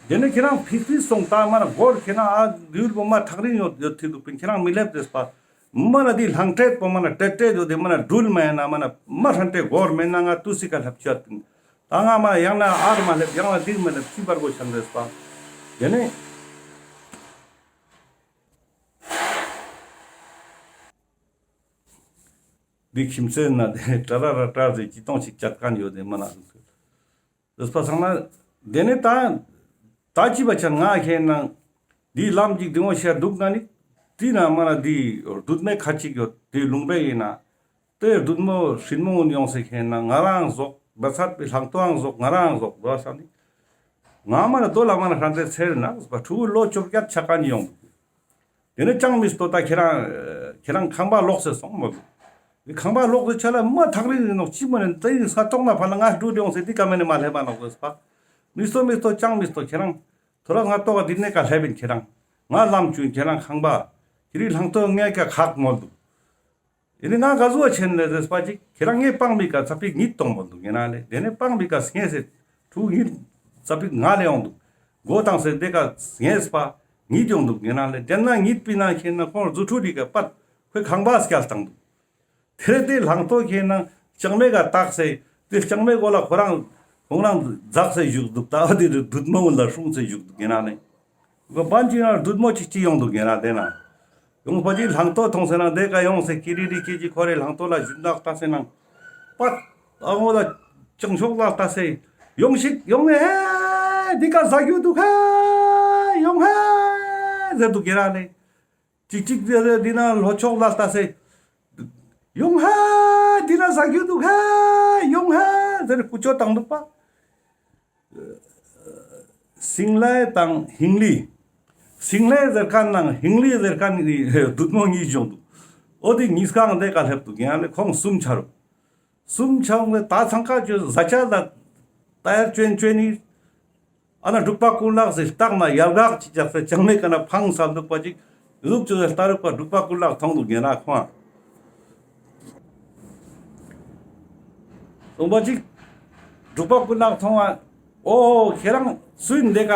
དེ་ནས་ཁྱེད་རང་ཕི་ཕི་སོང་ད་མ་ན་སྒོར་ཁྱེད་རང་ཨ་ཡུལ་པོ་མ་ཐག་རིང་ཡོད་ཡོད་ཐི་འདུག་པིན་ཁྱེད་རང་མི་ལེབ་ཟེར་པ། མ་ན་དེ་ལྷང་ཏྲེད་པོ་མ་ན་ཏྲེད་ཏྲེད་ཡོད་དེ་མ་ན་འགྲུལ་མ་ཡིན་ན་མ་ན་མ་ཧྲན་ཏེ་སྒོར་མེད་ན་ང་ཏུ་སི་ཀ་ལྷབ་ཆོད་པིན། ད་ང་མ་ཡང་ན་ཨར་མ་ལེབ་ཡང་ན་དིར་མ་ལེབ་ཅི་བར་གོ་ཆང་རེད་པ། དེ་ནས་འདི་ཁྱིམ་མཚེས་ན་དེ་ཏྲ་ར་ར་ཏྲ་ཟེར་ཅི་གཏོང་ཞིག་བཅད་མཁན་ཡོད་དེ་མ་ན་ཟུག་རེད་པ་སང་ན། དེ་ནས་ད་ད་ཅི་བ་ཆ་ང་ཁྱེད་ན་འདི་ལམ་གཅིག་དེ་ངོ་ཤེས་འདུག་ན་ནི་དེ་ན་མ་ན་འདི་བདུད་མེད་ཁ་ཅིག་ཡོད་དེ་ལུང་པའི་ཡིན་ན། དེ་བདུད་མོ་སྲིན་མོ་ཡོང་སེ་ཁྱེད་ན་ང་རང་ཟོག་མ་ཚད་པའི་ལྷང་ཏོའང་ཟོག་ང་རང་ཟོག་འདུག་ས་ནི། ང་མ་ན་དོ་ལ་མ་ན་ཧྲན་ཏེ་ཚེར་ན་ཕྲུ་གུ་ལོ་བཅོ་བརྒྱད་ཆ་ཀ་ནི་ཡོང་འདུག་དེ་ནས་ཅང་མི་སྟོ་ད་ཁྱེད་རང་ཁྱེད་རང་ཁང་པ་ལོག་སེ་སོང་མོ་འདུག་ཁང་པ་ལོག་སེ་ཆ་ལ་མ་ཐག་རིང་རིང་ནོག་ཅི་མ་ནས་དེ་ས་ཐོག་ན་ཕ་ལ་ང་འགྲོ་ཡོང་སེ་འདི་ཀ་མེ་ནས་མ་ལྷེ་མ་ནོག་ཟེར་པ། མི་སྟོ་མི་སྟོ་ཅང་མི་སྟོ་ཁྱེད་རང་། ཐོ་ར་ང་ཏོག་འདི་ནས་ཀ་ལྷེ་བིན་ཁྱེད་རང་། ང་ལམ་ཆུན་ཁྱེད་རང་ཁང་པ། ཁྱེད་རི་ལྷང་ཏོ་ངས་ཀ་ཁག་མོ་འདུག་ཨེ་ནི་ང་ག་ཟུག་ཆེན་ལེ་ཟེར་པ་ཅིག་ཁྱེད་རང་ངས་སྤང་བི་ཀ་ཚ་པིག་ཉིད་གཏོང་མོ་འདུག་ངེ་ན་ལེ། དེ་ནས་སྤང་བི་ཀ་སྔས་སེ་ཕྲུ་གུ་ཉིད་ཚ་པིག་ང་ལེ་ཡོང་འདུག་མགོ་བཏང་སེ་དེ་ཀ་སྔས་པ་ཉིད་ཡོང་འདུག་ངེ་ན་ལེ། དེ་ན་ཉིད་པི་ན་ཁྱེད་ན་ཁོང་རྫུ་འཕྲུལ་ལི་ཀ་པད་ཁོས་ཁང་པ་སྐྱལ་བཏང་འདུག་དེ་རེ་དེ་ལྷང་ཏོ་ཁྱེད་ན་ལྕང་མའི་ཀ་བཏགས་སེ་དེ་ལྕང་མའི་མགོ་ལ་ཁོ་རང་ཁོང་རང་འཛག་སེ་བཞུགས་འདུག་ད་དེ་རུ་བདུད་མོ་ལ་སྲུང་སེ་བཞུགས་འདུག་ངེ་ན་ལེ། གོ་བན་ཅི་ན་བདུད་མོ་ཅིག་ཅི་ཡོང་འདུག་ངེ་ན་དེ་ན། ཡོང་པ་ཅིག་ལྷང་ཏོ་མཐོང་སེ་ན་དེ་ཀ་ཡོང་སེ་ཀི་རི་རི་ཀི་ཅི་ཁོ་རེ་ལྷང་ཏོ་ལ་ཞུན་དག་ལྟ་སེ་ན། པད་ཨ་མོ་ལ་བྱང་ཕྱོགས་ལ་ལྟ་སེ། ཡོང་ཞིག་ཡོང་ཧེ། འདི་ཀ་ཟ་རྒྱུ་འདུག་ཧེ། ཡོང་ཧེ་ཟེར་འདུག་ངེ་ན་ལེ། ཅིག་ཅིག་ཟེར་འདི་ན་ལྷོ་ཕྱོགས་ལ་ལྟ་སེ། ཡོང་ཧེ། འདི་ན་ཟ་རྒྱུ་འདུག་ཧེ། ཡོང་ཧེ་ཟེར་ཀུ་ཅོ་བཏང་འདུག་པ། སིང་ལེ་དང་ཧིང་ལི། སིང་ལེ་ཟེར་མཁན་ནང་ཧིང་ལི་ཟེར་མཁན་ནི་བདུད་མོ་གཉིས་བྱུང་འདུག་འོ་དེ་གཉིས་ཀའང་དེ་ཀ་སླེབས་འདུག་ཡང་ལེ་ཁོང་གསུམ་ཆ་རུ། གསུམ་ཆ་འོང་ལེ་ད་ཚང་ཀ་ཅོ་ཟ་ཆ་ལ་ད་ཡར་ཅོན་ཅོན་ནི། ཨ་ན་འབྲུག་པ་ཀུན་ལེགས་སི་ལྟག་ན་ཡལ་ག་ཅིག་རྒྱག་སེ་ལྕང་མའི་ཀ་ན་འཕངས་ས་འདུག་པ་ཅིག་ཟུག་ཅོས་ཏེ་ལྟ་རུག་པ་འབྲུག་པ་ཀུན་ལེགས་མཐོང་དུག་ཉེ་རང་ཁོང་། སྟོང་པ་ཅིག་འབྲུག་པ་ཀུན་ལེགས་མཐོང་བ། ཨོ་ཁྱེད་རང་སུ་ཨིན་དེ་ཀ་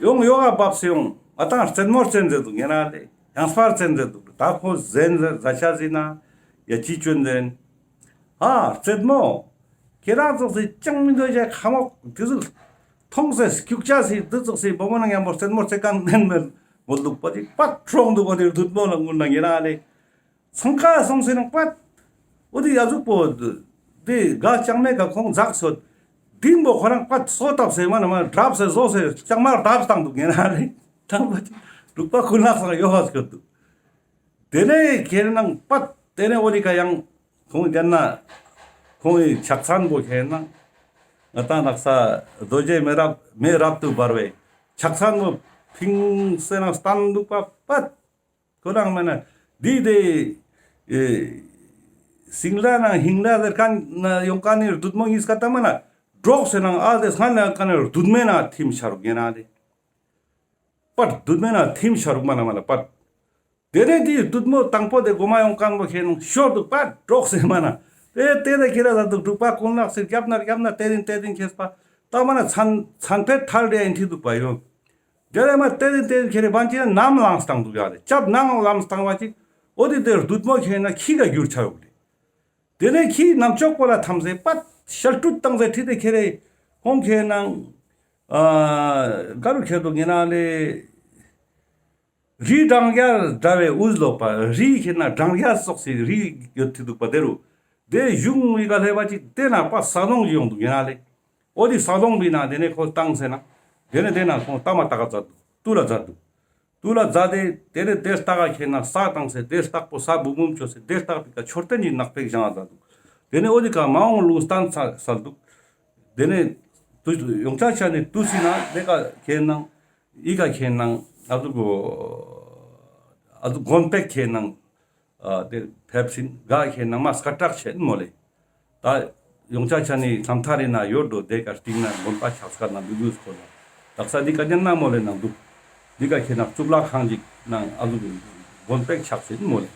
ཡོང་ཡོག་ག་བབས་སེ་ཡོང་། ང་ཏང་རྩེད་མོ་རྩེན་ཟེར་དུག་ཉེ་རང་ལེ། ཡང་སྤར་རྩེན་ཟེར་དུག་ད་ཁོ་ཟེན་ཟེར་ཟ་ཆ་ཟིན་ན་ཡ་ཅི་ཅོན་ཟེར། ཨ་རྩེད་མོ། ཁྱེད་རང་ཙོགས་སི་ཅང་མི་འདོད་ཅེས་ཁ་མོ་དེ་ཟུག་མཐོང་སེ་སྐྱུག་ཅ་སི་དེ་ཙོགས་སི་བུ་མོ་ནང་ཉམ་པོ་རྩེད་མོ་རྩེ་ཁན་མེན་མེན་མོ་ལུག་པ་ཅིག་པད་ཁྲོང་དུག་པ་དེ་རྡུད་མོ་ལ་ངུན་ན་ཉེ་རང་ལེ། ཚང་ཀ་སོང་སེ་ནང་པད། འོ་དེ་ཡ་ཟུག་པོ་དེ་ག་ཅང་མེད་ག་ཁོང་ཛག་སོད། དིན་པོ་ཁོ་རང་པད་སོ་བཏབ་སེ་མ་ན་མ་དྲབ་སེ་ཟོ་སེ་ཅང་མ་དྲབ་སྟང་དུག་ཉེ་རང་ལེ། ཐང་པ་ཅིག་འབྲུག་པ་ཀུན་ལེགས་སང་ཡོག་ག་སྐྱོད་དུག་དེ་ནས་ཁྱེད་ནང་པད་དེ་ནས་འོ་དེ་ཀ་ཡང་ཁོང་དེ་ན་ཁོང་གི་ཕྱག་མཚན་པོ་ཁྱེད་ནང་ང་ཏང་ནགས་རྡོ་རྗེ་མེ་རབ་མེ་རབ་ཏུ་འབར་བའི་ཕྱག་མཚན་པོ་ཕིང་སེ་ནང་སྟན་དུག་པ་པད། ཁོ་རང་མ་ན་དེ་དེ་ཨེ་སིང་ལ་ན་ཧིང་ལ་ཟེར་ཁན་ན་ཡོང་ཁན་ནི་རྡུད་མོ་ཉིས་ཀ་ད་མ་ན་འབྲོག་སེ་ནང་ཨ་དེ་སྔན་ལ་ཡོང་ཁན་ནི་རྡུད་མེ་ན་ཐིམ་ཤ་རུག་ཉེ་རང་ལེ། པད་རྡུད་མེ་ན་ཐིམ་ཤ་རུག་མ་ན་མ་ན་པད། དེ་ནས་དེའི་རྡུད་མོ་དང་པོ་དེ་གོ་མ་ཡོང་ཁན་པོ་ཁྱེད་ནང་ཤོར་དུག་པད་འབྲོག་སེ་མ་ན། དེ་དེ་ནས་ཁྱེད་རང་ད་དུག་འབྲུག་པ་ཀུན་ལེགས་སེ་རྒྱབ་ན་རྒྱབ་ན་དེ་རིང་དེ་རིང་ཁྱེད་པ་ད་མ་ན་མཚན་མཚན་ཕེད་ཐལ་རེ་ཨིན་ཐི་དུག་པ་ཡོང་། དེ་ནས་མ་དེ་རིང་དེ་རིང་ཁྱེད་རེ་བན་ཅི་ན་ནམ་ལངས་སྟང་དུག་ཡ་རེ་ཅབ་ནང་ལངས་སྟང་བ་ཅིག་འོ་དེ་དེ་རྡུད་མོ་ཁྱེད་ན་ཁྱི་ག་གྱུར་ཆ་ཡོག་ལེ། དེ་ནས་ཁྱི་ནམ་ཅོག་པོ་ལ་ཐམས་སེ་པད་ཤལ་ཀྲུད་བཏང་སེ་ཁྲིད་དེ་ཁྱེད་རེ་ཁོང་ཁྱེད་ནང་ཨ་ག་རུ་ཁྱེད་དུག་ཉེ་རང་ལེ། རི་སྦྲང་རྒྱ་འདྲ་བའི་དབུས་ལོག་པ་རི་ཁྱེད་ན་སྦྲང་རྒྱ་སོགས་སི་རི་ཡོད་ཐི་དུག་པ་དེ་རུ། དེ་གཞུང་མི་ག་ལེ་བ་ཅིག་དེ་ན་པ་ས་ལོང་ཡོང་དུག་ཉེ་རང་ལེ། འོ་དེ་ས་ལོང་བི་ན་དེ་ནས་ཁོ་བཏང་སེ་ན། དེ་ནས་དེ་ན་ཁོང་ཏ་མ་ཏ་ག་ཛད་དུག་ཏུ་ལ་ཛད་དུག་ཏུ་ལ་ཛད་དེ་དེ་ནས་དེ་ལྟག་ག་ཁྱེད་ན་ས་བཏང་སེ་དེ་ལྟག་པོ་ས་བུམ་བུམ་ཅོས་སེ་དེ་ལྟག་པི་ཀ་མཆོད་རྟེན་ནི་ནག་པེག་བཞེངས་ཛད་དུག་དེ་ནས་འོ་དེ་ཀ་མ་འོངས་ལུང་བསྟན་ས་སལ་དུག་དེ་ནས་དུ་ཡོངས་ཆ་ཆ་ནས་དུ་སི་ན་དེ་ཀ་ཁྱེད་ནང་ཨི་ཀ་ཁྱེད་ནང་ཨ་ཟུག་གོ་ཨ་ཟུག་དགོན་པེག་ཁྱེད་ནང་ཨ་དེ་ཕེབས་སིན་ག་ཁྱེད་ནང་མ་སྐད་གྲགས་ཆེན་མོ་ལེ། ད་ཡོངས་ཆ་ཆ་ནི་ལྷམ་ཐར་རི་ན་ཡོད་དོ་དེ་ཀ་སྟིང་ན་དགོན་པ་ཆགས་སྐད་ན་འདུག་དུས་སྐོར་ལ་དག་ས་འདི་ཀ་ཉན་ན་མོ་ལེ་ནང་འདུག་འདི་ཀ་ཁྱེད་ནང་གཙུག་ལག་ཁང་ཅིག་ནང་ཨ་ཟུག་དགོན་པེག་ཆགས་སིན་མོ་ལེ།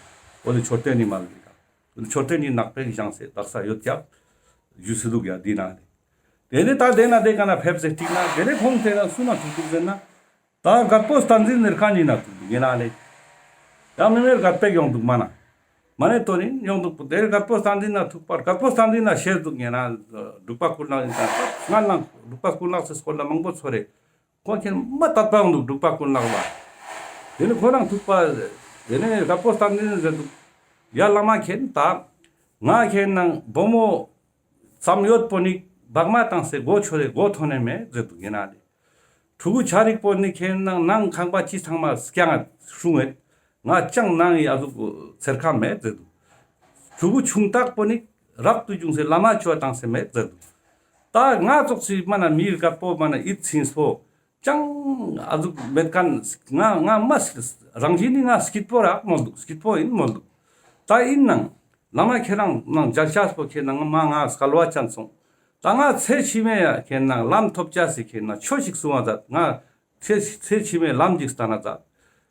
འོ་དེ་མཆོད་རྟེན་ནི་མ་ལེ་འདི་ཀ་འོ་དེ་མཆོད་རྟེན་ནི་ནག་པེག་བཞེངས་སེ་དག་ས་ཡོད་ཀྱག་ཞུ་སི་འདུག་ཡ་འདི་ན་ལེ། དེ་ནས་ད་དེ་ན་དེ་ཀ་ན་ཕེབས་སེ་ཐིག་ན་དེ་ནས་ཁོང་དེ་ན་སུ་ན་ཐུག་འདུག་ཟེར་ན། ད་རྒད་པོ་བསྟན་འཛིན་ནེར་ཁན་ཡིན་ན་ཐུག་འདུག་ཡིན་ན་ལེ། ཡང་མི་མེར་རྒད་པེག་ཡོང་འདུག་མ་ན། མ་ནེ་དོ་ནི་ཡོང་འདུག་པོ་དེར་རྒད་པོ་བསྟན་འཛིན་ན་ཐུག་པར་རྒད་པོ་བསྟན་འཛིན་ན་ཤེས་འདུག་ཡིན་ན། འབྲུག་པ་ཀུན་ལེགས་ཡིན་ད་སྔ་ན་འབྲུག་པ་ཀུན་ལེགས་སི་སྐོར་ལ་མང་པོ་ཚོར་རེ། ཁོང་ཁྱེད་མ་དད་པ་ཡོང་འདུག་འབྲུག་པ་ཀུན་ལེགས་ལ། དེ་ནི་ཁོ་རང་ཐུག་པ། དེ་ནི་རྒད་པོ་བསྟན་འཛིན་ཟེར་འདུག་ཡ་བླ་མ་ཁྱེད་ད། ང་ཁྱེད་ནང་བུ་མོ། ཙམ་ཡོད་པོ་ནི་བག་མ་བཏང་སེ་མགོ་ཆོད་དེ་མགོ་ཐོན་ནས་མེད་ཟེར་འདུག་ཡིན་ན་ལེ། ཕྲུ་གུ་ཆ་རིག་པོ་ནི་ཁྱེད་ནང་ནང་ཁང་པ་ཅི་ཚང་མ་སྐྱང་ངད་སྲུང་ངད། ང་ཅང་ནང་ཡི་ཨ་ཟུག་ཚེར་ཁ་མེད་ཟེར་འདུག་ཕྲུ་གུ་ཆུང་དག་པོ་ནི་རབ་ཏུ་བྱུང་སེ་བླ་མ་ཆོས་བཏང་སེ་མེད་ཟེར་འདུག་ད་ང་ཙོགས་སི་མ་ན་མི་རྒད་པོ་མ་ན་ཡིད་ཚིམ་སོ། ཅང་ཨ་ཟུག་མེད་ཁན་ང་ང་མ་རང་བཞིན་ནི་ང་སྐྱིད་པོ་རག་མོལ་འདུག་སྐྱིད་པོ་ཡིན་མོལ་འདུག་ད་ཡིན་ནང་བླ་མ་ཁྱེད་རང་ནང་མཇལ་ཆས་པོ་ཁྱེད་ནང་མ་ང་སྐལ་བ་ཅན་སོང་། ད་ང་ཚེ་ཕྱི་མའི་ཡ་ཁྱེད་ནང་ལམ་ཐོབ་ཆ་སི་ཁྱེད་ནང་ཆོས་ཤིག་གསུང་བ་མཛད། ང་ཚེ་ཚེ་ཕྱི་མའི་ལམ་ཅིག་སྟན་ན་མཛད།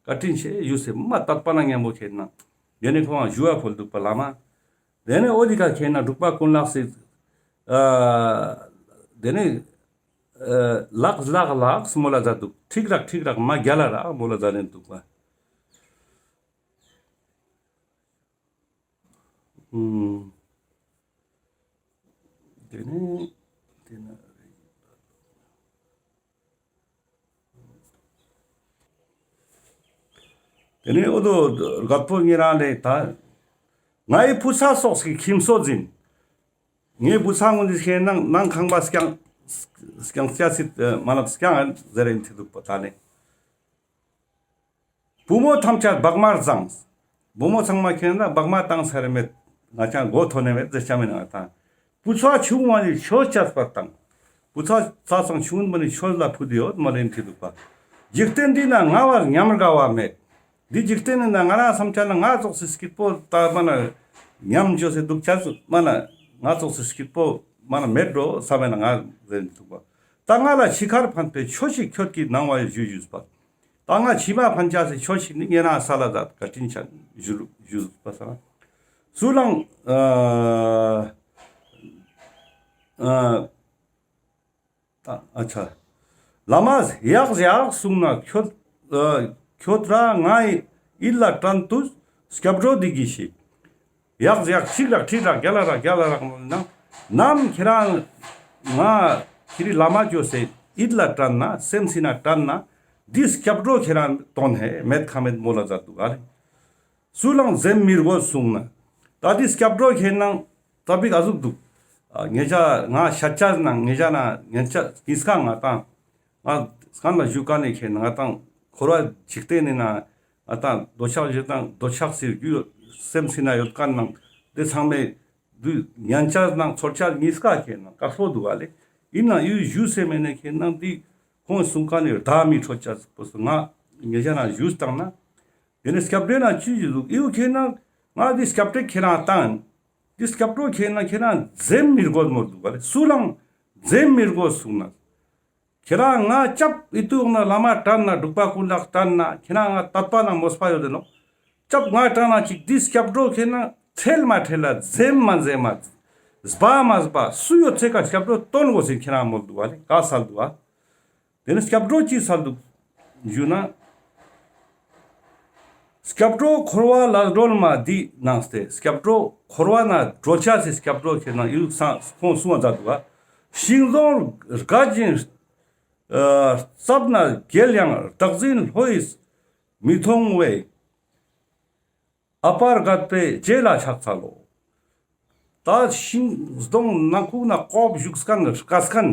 བཀའ་དྲིན་ཆེ་ཞུ་སེ་མ་དད་པ་ན་མཉམ་པོ་ཁྱེད་ནང་དེ་ནས་ཁོང་ཞུ་བ་ཕུལ་འདུག་པ་བླ་མ། དེ་ནས་འོ་དེ་ཀ་ཁྱེད་ནང་འབྲུག་པ་ཀུན་ལེགས་སི་ཨ་དེ་ནས་ཨ་ལགས་ལགས་ལགས་མོལ་ལ་མཛད་འདུག་ཁྲིག་རག་ཁྲིག་རག་མ་རྒྱལ་ལ་རག་མོལ་ལ་མཛད་ལེན་འདུག་པ། ཨུམ། དེ་ནས་དེ་ན་དེ་ནས་འོ་དོ་རྒད་པོ་ཉེ་རང་ལེ་ད། ང་ཡི་བུ་ཚ་སོགས་སི་ཁྱིམ་སོ་འཛིན། ངའི་བུ་ཚ་ངོ་འདི་ཁྱེད་ནང་ནང་ཁང་པ་སྐྱང་སྐྱང་སྐྱ་སི་མ་ལབ་སྐྱང་ཟེར་ཡིན་ཐི་འདུག་པ་ད་ནི། བུ་མོ་ཐམས་ཅད་བག་མར་བཟང་། བུ་མོ་ཚང་མ་ཁྱེད་ན་བག་མ་བཏང་ས་རེ་མེད། ང་ཅང་མགོ་ཐོན་ནས་མེད་ཟེར་ཆ་མེད་ན་ང་དང་། བུ་ཚ་ཆུང་བ་ནི་ཆོས་བཅས་པར་བཏང་། བུ་ཚ་ཚ་ཚང་ཆུང་བ་ནི་ཆོས་ལ་ཕུད་ཡོད་མ་ལེན་ཐི་འདུག་པ། འཇིག་རྟེན་འདི་ན་ང་བར་ཉམས་དགའ་བ་མེད། འདི་འཇིག་རྟེན་ནི་ན་ང་རང་བསམ་ཆ་ན་ང་ཙོགས་སི་སྐྱིད་པོ་ད་མ་ན་ཉམས་འཇོག་སེ་འདུག་ཆ་སུ་མ་ན་ང་ཙོགས་སི་སྐྱིད་པོ་མ་ན་མེད་འགྲོ་བསམ་མེད་ན་ང་ཟེར་འདུག་པ། ད་ང་ལ་འཆི་ཁར་ཕན་པའི་ཆོས་ཤིག་ཁྱོད་ཀྱིས་གནང་བ་ཞུ་ཞུས་པ། ད་ང་ཕྱི་མ་ཕན་ཆ་སི་ཆོས་ཤིག་ནི་ཉེ་རང་ས་ལ་ད་བཀའ་དྲིན་ཆེན་ཞུ་ཞུ་པ་ས་སུ་ལང་ཨ་ཨ་ཨ་ཆ། བླ་མས་ཡག་ཡག་གསུངས་ན་ཁྱོད་ཨ་ཁྱོད་ར་ང་ཡི་ཡིད་ལ་དྲན་དུས་སྐྱབས་འགྲོ་འདི་གི་ཤིག་ཡག་ཡག་ཤིག་རག་ཁྲིད་རག་རྒྱལ་ལ་རག་རྒྱལ་ལ་རག་མོལ་ན་ནམ་ཁྱེད་རང་ང་ཁྱེད་རི་བླ་མ་ཅོས་སེ་ཡིད་ལ་དྲན་ན་སེམས་སི་ན་དྲན་ན་འདི་སྐྱབས་འགྲོ་ཁྱེད་རང་དོན་ཧེ་མེད་ཁ་མེད་མོལ་ལ་མཛད་འདུག་ག་ལེ། སུ་ལང་འཛེམ་མི་དགོས་གསུངས་ན། ད་འདི་སྐྱབས་འགྲོ་ཁྱེད་ནང་ཙ་པིག་ཨ་ཟུག་འདུག་ཨ་ཉེ་ཆ་ང་ཤ་ཆ་ནང་ཉེ་ཆ་ན་ཉེ་ཆ་ཉིས་ཀ་ང་དང་ང་སྐམ་ལ་བཞུགས་ཀ་ནས་ཁྱེད་ང་དང་འཁོར་བ་འཇིག་རྟེན་ནི་ན་ང་དང་འདོད་ཆགས་ཞེ་སྡང་འདོད་ཆགས་སི་རྒྱུ་སེམས་སི་ན་ཡོད་ཀ་ནང་དེ་ཚང་མས་འདུ་ཉན་ཆ་ནང་ཚོར་ཆ་ཉིས་ཀ་ཁྱེད་ནང་དཀའ་སློ་འདུག་ག་ལེ། ཡིན་ན་ཡུལ་ཞུ་སེ་མེད་ནས་ཁྱེད་ནང་འདི་ཁོང་གསུང་ཀ་ནས་བདག་མི་ཁྲོ་ཆ་པོ་སོ་ང་ཉེ་ཆ་ན་ཞུས་བཏང་ན། དེ་ནས་སྐྱབས་འགྲོ་ན་ཅི་ཞིག་འདུག་ཨིའུ་ཁྱེད་ན་ང་འདི་སྐྱབས་འགྲོ་ཁྱེད་རང་བཏང་། འདི་སྐྱབས་འགྲོ་ཁྱེད་ན་ཁྱེད་རང་འཛེམ་མི་དགོས་མོ་འདུག་ག་ལེ། སུ་ལང་འཛེམ་མི་དགོས་གསུངས་ན། ཁྱེད་རང་ང་སྐྱབས་ཨི་ཏུ་ཡོང་ན་བླ་མ་དྲན་ན་འབྲུག་པ་ཀུན་ལེགས་དྲན་ན་ཁྱེད་རང་ང་དད་པ་ན་མོས་པ་ཡོད་དེ་ནོ། སྐྱབས་ང་དྲན་ན་ཅིག་འདི་སྐྱབས་འགྲོ་ཁྱེད་ན་ཁྲེལ་མ་ཁྲེལ་ལ་འཛེམ་མ་འཛེམ་མ་སྦ་མ་སྦ་སུ་ཡོད་ཚེ་ཀ་སྐྱབས་འགྲོ་དོན་དགོས་སེ་ཁྱེད་རང་མོལ་འདུག་ག་ལེ་ག་སལ་འདུག་ག་དེ་ནས་སྐྱབས་འགྲོ་ཅི་སལ་འདུག་ཞུ་ན། སྐྱབས་འགྲོ་འཁོར་བ་ལས་སྒྲོལ་མ་འདི་ནང་སྟེ་སྐྱབས་འགྲོ་འཁོར་བ་ན་སྒྲོལ་ཆ་སི་སྐྱབས་འགྲོ་ཁྱེད་ནང་ཡུལ་སང་ཁོང་གསུང་བ་མཛད་འདུག་ག་ཤིང་སྡོང་རྒད་ཅིང་ཨ་རྩབ་ན་རྒྱལ་ཡང་བདག་འཛིན་ལྷོད་མི་མཐོང་བས། ཨ་པར་རྒད་པའི་རྗེས་ལ་ཕྱག་འཚལ་ལོ། ད་ཤིང་སྡོང་ནང་ཁུག་ན་ཀོབ་བཞུགས་མཁན་དཀའ་མཁན།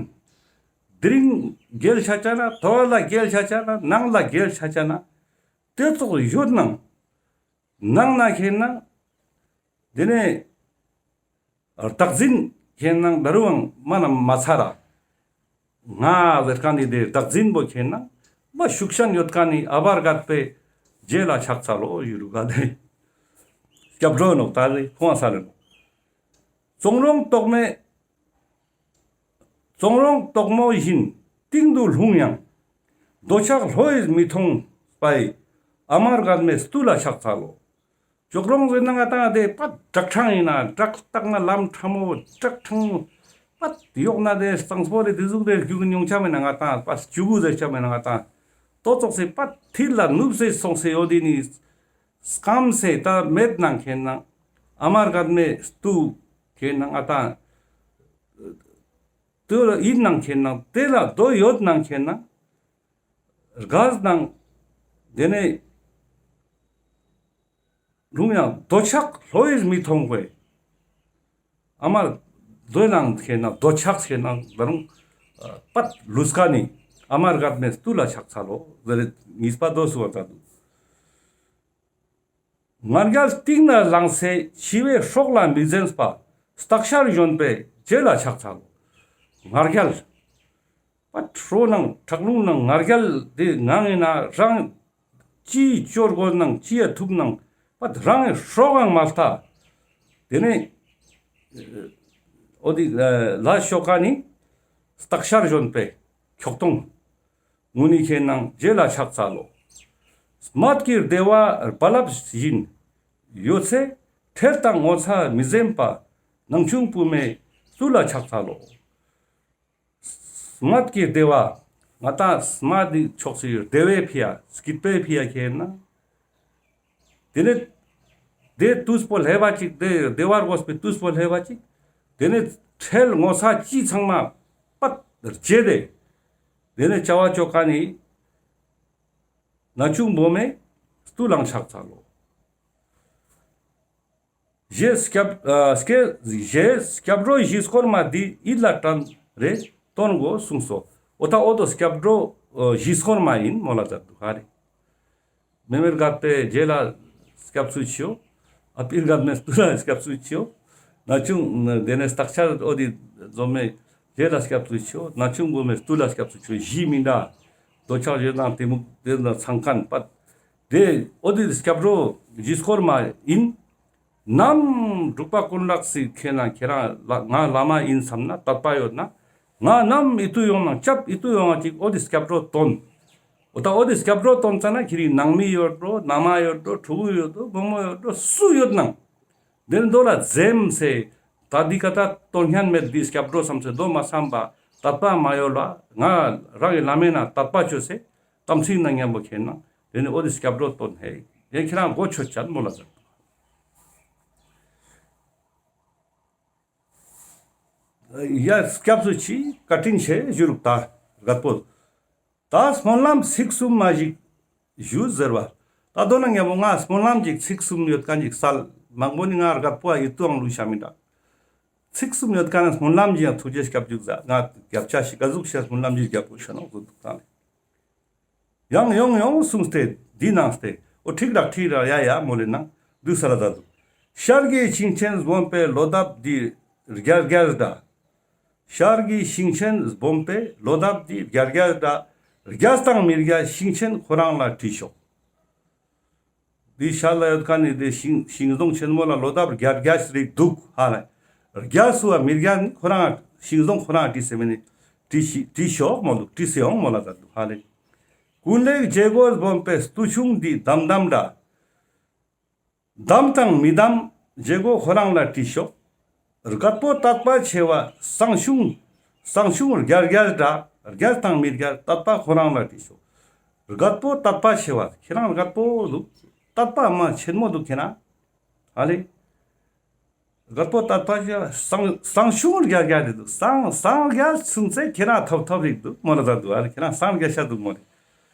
དེ་རིང་རྒྱལ་ཆ་ཆ་ན་དོ་ལ་རྒྱལ་ཆ་ཆ་ན་ནང་ལ་རྒྱལ་ཆ་ཆ་ན་དེ་ཙོགས་ཡོད་ནང་ནང་ན་ཁྱེད་ན་དེ་ནས་བདག་འཛིན་ཁྱེད་ནང་ད་རུང་མ་ན་མ་ཚར་ར། ང་ཟེར་མཁན་ནི་དེ་བདག་འཛིན་པོ་ཁྱེད་ན་མ་ཤུགས་ཤན་ཡོད་མཁན་ནི་ཨ་བར་གད་པའི་རྗེས་ལ་ཕྱག་འཚལ་ལོ་ཡུ་རུ་ག་ལེ། སྐྱབས་འགྲོ་ནོག་ད་ལེ་ཁོང་ས་ལེ་ནོག་བཙོན་རོང་དོག་མོ་བཙོན་རོང་དོག་མོ་བཞིན་གཏིང་དུ་ལྷུང་ཡང་། འདོད་ཆགས་ལྷོད་མི་མཐོང་བས། ཨ་མར་གད་མའི་སྟུལ་ལ་ཕྱག་འཚལ་ལོ། ཅོག་རོང་ཟེར་ན་ང་ཏང་དེ་པད་བྲག་འཕྲང་ཡིན་ན་བྲག་བཏགས་ན་ལམ་ཕྲ་མོ་བྲག་འཕྲང་མོ། པད་གཡོག་ན་དེ་གཙང་པོ་རེ་དེ་ཟུག་རེ་རྒྱུག་མྱོང་ཆ་མེད་ན་ང་ཏང་པད་ཅུ་གུ་ཟེར་ཆ་མེད་ན་ང་ཏང་ཏོ་ཙོག་སེ་པད་ཐིལ་ལ་ནུབ་སེ་སོང་སེ་ཡོད་དེ་ནི་སྐམ་སེ་ད་མེད་ནང་ཁེན་ན་ཨ་མར་གད་མའི་སྟུལ་ཁེན་ན་ང་ཏང་ཏུ་ཡིད་ནང་ཁེན་ན་དེ་ལ་དོ་ཡོད་ནང་ཁེན་ན་རྒས་ནང་དེ་ནས། རུང་ཡང་འདོད་ཆགས་ལྷོད་མི་མཐོང་བས། ཨ་མར་འདོད་ནང་ཁེན་ན་འདོད་ཆགས་ཁེན་ན་ད་རུང་པད་ལུས་ཀ་ནི་ཨ་མར་གད་མའི་སྟུལ་ལ་ཕྱག་འཚལ་ལོ་ཟེར་ནི་གཉིས་པ་དོ་སུ་བ་ད་འདུག་ང་རྒྱལ་གཏིང་ནས་ལངས་སེ་འཆི་བའི་སྲོག་ལ་མི་འཛེམས་པ་སྟག་ཤར་གཞོན་པའི་རྗེས་ལ་ཕྱག་འཚལ་ལོ། ང་རྒྱལ། པད་ཁྲོ་ནང་ཁྲག་རླུང་ནང་ང་རྒྱལ་དེ་ངང་ངེ་ན་རང་ཅི་ཅོར་གོ་ནང་ཅི་ཡ་ཐུབ་ནང་པད་རང་ངེ་སྲོག་གང་མ་ལྟ། དེ་ནས་འོ་དེ་ལ་ཤོ་ཀ་ནི་སྟག་ཤར་གཞོན་པའི་ཁྱོག་ཐོང་ངུ་ནི་ཁེན་ནང་རྗེས་ལ་ཕྱག་འཚལ་ལོ། སྨད་ཀྱི་བདེ་བ་རྦ་རླབས་བཞིན་ཡོད་ཚེ་ཁྲེལ་དང་ངོ་ཚ་མི་འཛེམ་པ་ནང་ཆུང་བུ་མོའི་སྟུལ་ལ་ཕྱག་འཚལ་ལོ། སྨད་ཀྱི་བདེ་བ། ང་ཏང་སྨད་དེ་ཕྱོགས་སུ་བདེ་བའི་ཕི་ཡ་སྐྱིད་པའི་ཕི་ཡ་ཁེན་ན། དེ་ནས་དེ་དུས་པོ་ལྷེ་བ་ཅིག་དེ་བདེ་བར་གོས་པའི་དུས་པོ་ལྷེ་བ་ཅིག་དེ་ནས་ཁྲེལ་ངོ་ཚ་ཅི་ཚང་མ་པད་རྗེད་དེ། དེ་ནས་བྱ་བ་ཅོ་ཀ་ནི་ན་ཆུང་བུ་མོའི་སྟུལ་ལ་ཕྱག་འཚལ་ལོ། ཞེས་སྐྱབས་ཨ་སྐྱེ་ཞེས་སྐྱབས་འགྲོ་བཞི་སྐོར་མ་འདི་ཡིད་ལ་དྲན་རེ་འདོན་དགོས་གསུངས་སོ། འོ་ད་འོ་དོ་སྐྱབས་འགྲོ་ཨ་བཞི་སྐོར་མ་ཡིན་མོལ་ལ་མཛད་འདུག་ག་རེ། མེ་མེར་གད་པའི་རྗེས་ལ་སྐྱབས་སུ་མཆིའོ། ཨ་པིར་གད་མའི་སྟུལ་ལ་སྐྱབས་སུ་མཆིའོ། ན་ཆུང་དེ་ནས་སྟག་ཤར་འོ་དེ་འཛོམས་མའི་རྗེས་ལ་སྐྱབས་སུ་མཆིའོ། ན་ཆུང་བུ་མོའི་སྟུལ་ལ་སྐྱབས་སུ་མཆིའོ། བཞི་མི་འདྲ། འདོད་ཆགས་ཞེ་སྡང་གཏི་མུག་དེ་ན་ཚང་མཁན་པད། དེ་འོ་དེ་སྐྱབས་འགྲོ་བཞི་སྐོར་མ་ཡིན། ནམ་འབྲུག་པ་ཀུན་ལེགས་སི་ཁེན་ན་ཁྱེད་རང་ལ་ང་བླ་མ་ཡིན་བསམ་ན་དད་པ་ཡོད་ན་ང་ནམ་ཨི་ཏུ་ཡོང་ན་སྐྱབས་ཨི་ཏུ་ཡོང་ང་ཅིག་འོ་དེ་སྐྱབས་འགྲོ་དོན་ འོ་ད་འོ་དེ་སྐྱབས་འགྲོ་བཏོན་ཙ་ན་ཁྱེ་རི་ནང་མི་ཡོད་འགྲོ། ན་མ་ཡོད་འགྲོ། ཕྲུ་གུ་ཡོད་འགྲོ། བུ་མོ་ཡོད་འགྲོ། སུ་ཡོད་ནང་། དེ་ནི་དོ་ལ་འཛེམ་སེ། ད་འདི་ཀ་ད་བཏོན་ཉན་མེད། འདི་སྐྱབས་འགྲོ་བསམ་སེ་དོ་མ་བསམ་པ། དད་པ་མ་ཡོད་ལ་ང་རང་གི་བླ་མའི་ནང་དད་པ་བཅོས་སེ་དམ་ཚིག་ནང་མཉམ་པོ་ཁེན་ན། དེ་ནི་འོ་དེ་སྐྱབས་འགྲོ་བཏོན་ཧེ། དེ་ཁྱེ་རང་གོ་ཆོད་ཅན་མོལ་ལ་ཟེར། ཡ་སྐྱབས་སུ་མཆི། བཀའ་དྲིན་ཆེ་ཞུ་རུག་ད་རྒད་པོ། ད་སྨོན་ལམ་ཚིག་གསུམ་མ་ཞིག་ཞུ་ཟེར་བ། ད་དོ་ན་ཉམ་པོ་ང་སྨོན་ལམ་ཞིག་ཚིག་གསུམ་ཡོད་ཁན་ཞིག་སལ། མང་པོ་ནི་ང་རྒད་པོ་ཨ་ཡི་ཏུའང་ལུས་ཤ་མི་འདྲ། ཚིག་གསུམ་ཡོད་ཁན་ན་སྨོན་ལམ་ཞིག་ཡང་ཐུགས་རྗེ་སྐྱབས་འཇུག་ཟ། ང་རྒྱབ་ཆ་ཞིག་ག་ཟུག་ཤ་སྨོན་ལམ་ཞིག་རྒྱབ་དགོས་ཤ་ནོག་ཟེར་དུག་ད་ནི། ཡང་ཡོང་ཡོང་གསུངས་ཏེ་འདི་ནང་སྟེ། འོ་ཁྲིག་རག་ཁྲིག་རག་ཡ་ཡ་མོལ་ལེ་ནང་འདུག་ས་ལ་ད་འདུག་ཤར་གྱི་ཤིང་ཆེན་སྦོམ་པའི་ལོ་འདབ་འདི་རྒྱ་རྒྱ་འདྲ། ཤར་གྱི་ཤིང་ཆེན་སྦོམ་པའི་ལོ་འདབ་འདི་རྒྱ་རྒྱ་འདྲ། རྒྱས་དང་མི་རྒྱས་ཤིང་ཆེན་ཁོ་རང་ལ་དྲིས་ཤོག་འདི་ཤར་ལ་ཡོད་ཁན་ནི་འདི་ཤིང་ཤིང་སྡོང་ཆེན་མོ་ལ་ལོ་འདབ་རྒྱ་རྒྱས་རིག་འདུག་ཧ་ལ། རྒྱས་སུ་བ་མི་རྒྱས་ནི་ཁོ་རང་ཤིང་སྡོང་ཁོ་རང་དྲིས་སེ་མེ་ནི་དྲིས་ཤི་དྲིས་ཤོག་མོལ་འདུག་དྲིས་སེ་ཡོང་མོལ་ལ་ད་འདུག་ཧ་ལེ། ཀུན་ལེགས་རྗེ་རྒོད་སྦོམ་པའི་སྟུ་ཆུང་འདི་འདམ་འདམ་འདྲ། འདམ་དང་མི་འདམ་རྗེ་རྒོད་ཁོ་རང་ལ་དྲིས་ཤོག་རྒད་པོ་དད་པ་ཆེ་བ་སང་ཆུང་། སང་ཆུང་རྒྱ་རྒྱ་འདྲ། རྒྱས་དང་མི་རྒྱས་དད་པ་ཁོ་རང་ལ་དྲིས་ཤོག་རྒད་པོ་དད་པ་ཆེ་བ་ཁྱེ་རང་རྒད་པོ་འདུག་དད་པ་མ་ཆེན་མོ་འདུག་ཁྱེ་རང་། ཧ་ལེ། རྒད་པོ་དད་པ་ཆེ་བ་སང་སང་ཆུང་རྒྱ་རྒྱ་རེད་འདུག་སང་སང་རྒྱ་ཆུང་ཚེ་ཁྱེ་རང་ཐོབ་ཐོབ་རིག་འདུག་མོལ་ལ་ད་འདུག་ཨ་རེ་ཁྱེ་རང་སང་རྒྱ་ཤ་འདུག་མོལ་ལེ།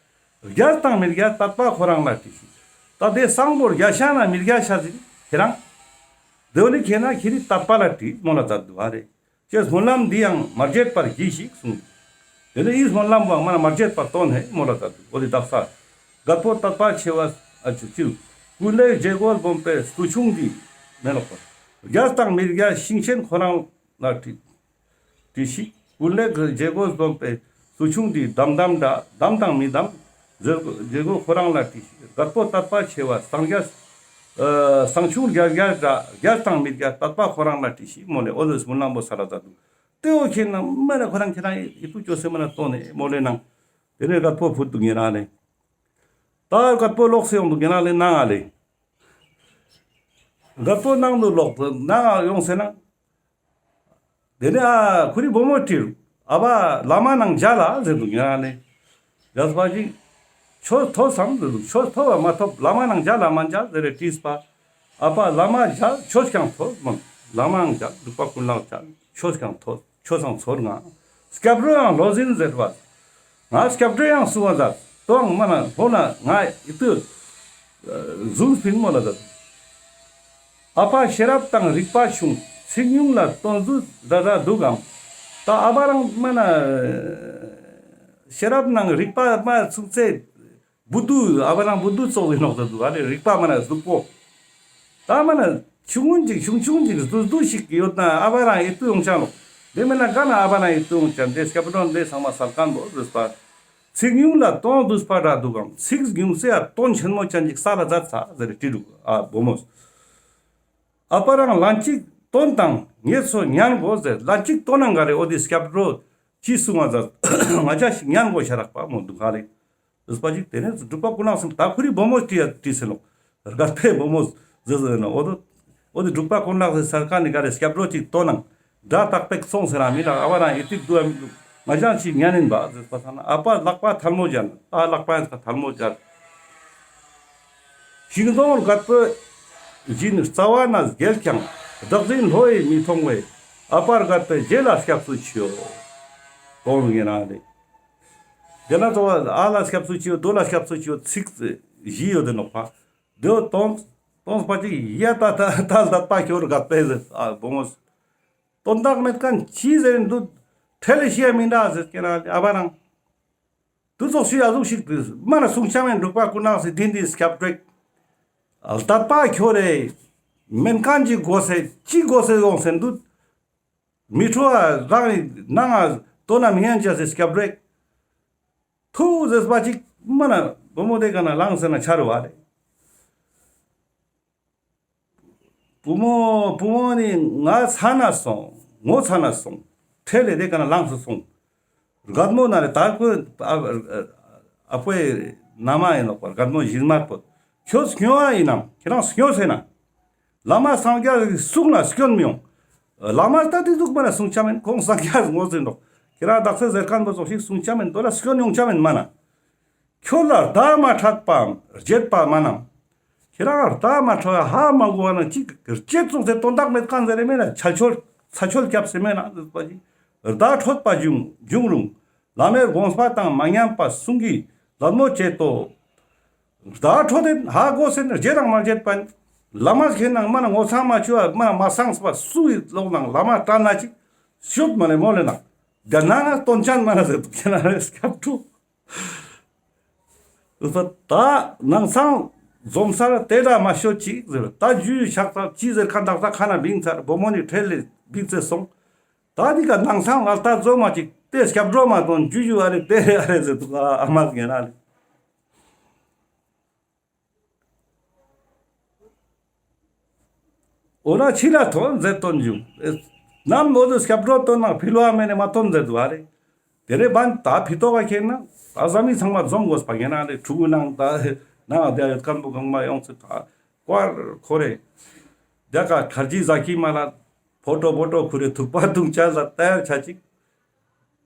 རྒྱས་དང་མི་རྒྱས་དད་པ་ཁོ་རང་ལ་དྲིས་ཤིག་ད་དེ་སང་པོ་རྒྱ་ཤ་ན་མི་རྒྱ་ཤ་ཟིན་ཁྱེ་རང་། དེ་བོ་ནི་ཁྱེ་ན་ཁྱེ་རི་དད་པ་ལ་དྲིས་མོལ་ལ་ད་འདུག་ཨ་རེ། ཅེས་སྨོན་ལམ་འདི་ཡང་མ་བརྗེད་པར་གྱིས་ཤིག་གསུངས། དེ་ནས་ཡིད་སྨོན་ལམ་བ་མ་ན་མ་བརྗེད་པར་བཏོན་ཧེ་མོལ་ལ་ད་འདུག་འོ་དེ་དག་ས། རྒད་པོ་དད་པ་ཆེ་བ་ཨ་ཅུ་ཅིའུ། ཀུན་ལེགས་རྗེ་རྒོད་སྦོམ་པའི་སྟུ་ཆུང་འདི་མེ་ལོག་པ། རྒྱས་དང་མི་རྒྱས་ཤིང་ཆེན་ཁོ་རང་ལ་དྲིས། དྲིས་ཤིག་ཀུན་ལེགས་རྗེ་རྒོད་སྦོམ་པའི་སྟུ་ཆུང་འདི་འདམ་འདམ་འདྲ། འདམ་དང་མི་འདམ་རྗེ་རྒོད་ཁོ་རང་ལ་དྲིས་ཤིག་རྒད་པོ་དད་པ་ཆེ་བ་སངས་རྒྱས། ཨ་སང་ཆུང་རྒྱ་རྒྱ་འདྲ། རྒྱས་དང་མི་རྒྱས་དད་པ་ཁོ་རང་ལ་དྲིས་ཤིག་མོལ་ལེ། འོ་དེ་སྨོན་ལམ་པོ་ས་ལ་ད་འདུག་དེ་འོ་ཁྱེད་ན་མ་ན་ཁོ་རང་ཁྱེད་རང་ཡིད་དུ་བཅོས་སེ་མ་ན་བཏོན་ནས་མོལ་ལེ་ནང་། དེ་ནས་རྒད་པོ་ཕུད་འདུག་ཉེ་རང་ལེ། ད་རྒད་པོ་ལོག་སེ་ཡོང་འདུག་ཉེ་རང་ལེ་ནང་ང་ལེ། རྒད་པོ་ནང་དུ་ལོག་ནང་ང་ཡོང་སེ་ན། དེ་ནས་ཨ་ཁུ་རི་བུ་མོ་དྲིས། ཨ་ཕ་བླ་མ་ནང་མཇལ་ལ་ཟེར་འདུག་ཉེ་རང་ལེ། རྒྱས་པ་ཅིག་ཆོས་ཐོས་སམ་ཟེར་འདུག་ཆོས་ཐོས་པ་མ་ཐོབ་བླ་མ་ནང་མཇལ་ལ་མ་མཇལ་ཟེར་རེ་དྲིས་པ། ཨ་ཕ་བླ་མ་མཇལ་ཆོས་ཀྱང་ཐོས་མོན། བླ་མའང་མཇལ་འབྲུག་པ་ཀུན་ལེགས་མཇལ་ཆོས་ཀྱང་ཐོས་ཆོས་སང་ཚོར་ང་། སྐྱབས་འགྲོ་ཡང་ལོ་ཟིན་ཟེར་བ། ང་སྐྱབས་འགྲོ་ཡང་གསུང་བ་མཛད་དོ་མ་ན་ཧོ་ན་ང་ཡིད་དུ་ཟུངས་ཕིན་མོ་ལ་མཛད། ཨ་ཕ་ཤེས་རབ་དང་རིག་པ་ཆུང་། ཚིག་ཉུང་ལ་དོན་ཟུར་འདྲ་འདྲ་འདུག་གམ། ད་ཨ་ཕ་རང་མ་ན་ཤེས་རབ་ནང་རིག་པ་མ་ཚུགས་ཚེ་བུ་དུ་ཨ་ཕ་རང་བུ་དུ་ཙོགས་ཡིན་ནོག་ད་འདུག་ཨ་ལེ་རིག་པ་མ་ན་སྡུག་པོ། ད་མ་ན་ཆུང་ངུན་ཅིག་ཆུང་ཆུང་ཅིག་སྡུག་སྡུག་ཞིག་ཡོད་ན་ཨ་ཕ་རང་ཡིད་དུ་ཡོང་ཆ་ནོག་དེ་མིན་ན་ག་ན་ཨ་ཕ་རང་ཡིད་དུ་ཡོང་ཆ་འདི་སྐྱབས་འགྲོ་འདི་ཚང་མ་སལ་ཁན་བོ་ཟེར་པ། ཚིག་ཉུང་ལ་དོན་བསྡུས་པ་འདྲ་འདུག་གམ། ཚིག་ཉུང་སེ་ཡ་དོན་ཆེན་མོ་ཅན་ཅིག་ས་ལ་མཛད་ས་ཟེར་དྲིས་འདུག་ཨ་བུ་མོས། ཨ་ཕ་རང་ལན་གཅིག་བཏོན་དང་ངེད་ཚོ་ཉན་དགོས་ཟེར། ལན་གཅིག་བཏོན་ན་ག་རེ་འོ་དེ་སྐྱབས་འགྲོ་ཅི་གསུང་བ་མཛད་ང་ཅག་ཞིག་ཉན་དགོས་ཤ་རག་པ་མོ་འདུག་ག་ལེ། ཟེར་པ་ཅིག་དེ་ནས་འབྲུག་པ་ཀུན་ལེགས་སེ་ད་ཁུ་རི་བུ་མོས་དྲིས་དྲིས་སེ་ནོག་རྒད་པོའི་བུ་མོས་ཟེར་ཟེར་ན་འོ་དོ། འོ་དེ་འབྲུག་པ་ཀུན་ལེགས་སེ་ས་ཀ་ནི་ག་རེ་སྐྱབས་འགྲོ་ཅིག་བཏོན་ནང་། དགྲ་དག་པའི་ཚོང་ཟེར་ར་མི་ལ་ཨ་བ་རང་ཨི་ཏིག་དུ་ཨ་མི་འདུག་ང་ཅག་ཅིག་ཉན་ཡིན་པ་ཟེར་པ་ས་ན་ཨ་ཕ་ལག་པ་ཐལ་མོ་སྦྱར་ན་ཨ་ལག་པ་ཡང་ཐལ་མོ་སྦྱར། ཤིང་སྡོང་རྒད་པོ་བཞིན་རྩ་བ་ན་རྒྱལ་ཀྱང་། བདག་འཛིན་ལྷོ་ཡི་མི་མཐོང་བས། ཨ་ཕ་རྒད་པོའི་རྗེས་ལ་སྐྱབས་སུ་མཆིའོ། དོན་ངེ་རང་ལེ། དེ་ན་ཚོ་ཨ་ལ་སྐྱབས་སུ་མཆིའོ་དོ་ལ་སྐྱབས་སུ་མཆིའོ་ཚིག་བཞི་ཡོད་དེ་ནོག་པ། དེའོ་དོན་དོན་པ་ཅིག་ཡ་ད་ད་ད་ད་པ་ཁྱོར་རྒད་པོའི་ཟེར་ཨ་བུ་མོས། དོན་དག་མེད་ཁན་ཅི་ཟེར་འདུག་ཁྲེལ་ལེ་ཤི་ཡ་མི་འདྲ་ཟེར་ཀྱེ་ན་ཨ་བ་རང་། དུ་ཚོགས་ཤིག་ཨ་ཟུག་ཤིག་མ་ན་གསུང་ཆ་མེད་འབྲུག་པ་ཀུན་ལེགས་སེ་དེ་འདི་སྐྱབས་འགྲོ། ལྟ་པ་ཁྱོ་རེ། མེན་ཁན་ཅིག་དགོས་སེ་ཅི་དགོས་སེ་ཡོང་སེ་འདུག་མི་ཁྲོ་བ་རང་ནང་ང་དོ་ན་མི་ཡན་ཅེས་སེ་སྐྱབས་འགྲོ། ཐུགས་ཟེར་པ་ཅིག་མ་ན་བུ་མོ་དེ་ག་ན་ལངས་སེ་ན་ཆ་རུ་བ་རེ། བུ་མོ་བུ་མོ་ནི་ང་ཚ་ན་སོང་ངོ་ཚ་ན་སོང་། ཁྲེལ་ལེ་དེ་ག་ན་ལངས་སུ་སོང་། རྒད་མོ་ན་རེ་ད་ཁོ་ཨ་ ཨ་ཕོའི་ན་མ་ཨིན་ནོག་པ། རྒད་མོ་ཞིག་མ་པོ། ཁྱོད་སྨྱོ་བ་ཨིན་ནམ། ཁྱེ་རང་སྨྱོས་ཟེར་ན། བླ་མ་སངས་རྒྱས་སི་གསུང་ལ་སྐྱོན་མི་ཡོང་། བླ་མ་ལྟ་དེ་ཟུག་མ་ན་གསུང་ཆ་མེན། ཁོང་སངས་རྒྱས་ངོ་ཟིན་ནོག། ཁྱེ་རང་དག་ས་ཟེར་ཁན་པོ་ཙོགས་ཤིག་གསུང་ཆ་མེན། དོ་ལ་སྐྱོན་ཡོང་ཆ་མེན་མ་ན། ཁྱོད་ལ་བརྡ་མ་འཕྲོད་པའམ་བརྗེད་པ་མ་ནམ། ཁྱེ་རང་བརྡ་མ་འཕྲོད་ཧ་མ་གོ་བ་ན་ཅིག་བརྗེད་སོང་ཟེར་དོན་དག་མེད་ཁན་ཟེར་རེ་མེད་ན་ཚ་ཆོལ་ཚ་ཆོལ་སྐྱབས་སེ་མེད་ན་ཟེར་པ་ཅིག། བརྡ་འཕྲོད་པ་འབྱུང་འབྱུང་རུང་། བླ་མའི་དགོངས་པ་དང་མ་མཉམ་པ་གསུང་གི་ལད་མོ་བྱེད་དོ། བརྡ་འཕྲོད་དེ་ཧ་གོ་ཟེར་ན་བརྗེད་དང་མ་བརྗེད་པ། བླ་མ་ཁྱེད་ནང་མ་ན་ངོ་ཚ་མ་ཆུ་བ་མ་ན་མ་སངས་པ་སུའི་ལོག་ནང་བླ་མ་བཀྲ་ན་ཅིག་ཤོད་མ་ལེ་མོ་ལེ་ན། དེ་ནང་ང་སྟོན་ཅན་མ་ན་ཟེར་དུག་ཁྱེད་ན་རེ་སྐྱབས་འགྲོ། ད་ནང་སང་འཛོམས་སར་དེ་འདྲ་མ་ཤོད་ཅིག་ཟེར། ད་རྒྱུ་ཆགས་ཚར་ཅི་ཟེར་ཁ་བདག་ས་ཁ་ན་བིང་ཚར། བུ་མོ་ནི་ཁྲེལ་ལེ་བིང་ཚེ་སོང་། ད་འདི་ག་ནང་སང་ལ་ད་འཛོམས་མ་ཅིག་དེ་སྐྱབས་འགྲོ་མ་དོན་རྒྱུ་རྒྱུ་ཨ་རེ་དེ་རེ་ཨ་རེ་ཟེར་དུག་ཨ་མ་ངེ་ན་ལེ། འོ་ན་ཕྱི་ལ་ཐོན་ཟེར་དོན་བྱུང་། ནམ་འོ་དེ་སྐྱབས་འགྲོ་དོན་ནང་ཕི་ལོ་ཨ་མེ་ནེ་མ་ཐོན་ཟེར་དུག་ཨ་རེ། དེ་རེ་བན་ད་ཕི་ཏོག་ག་ཁྱེར་ན་ད་བཟའ་མི་ཚང་མ་འཛོམས་དགོས་པ་ངེ་ན་ལེ། ཕྲུ་གུ་ནང་ད་ནང་དེ་ཡོད་ཁན་པོ་གང་མ་ཡོང་ཚེ་ད་ཀོར་ཁོ་རེ། དེ་ཀ་ཁར་ཇི་ཟ་ཁི་མ་ལ་ཕོ་ཊོ་བོ་ཊོ་ཁུ་རེ་ཐུག་པ་དུང་ཆ་ལ་ཏ་ཡར་ཆ་ཅིག།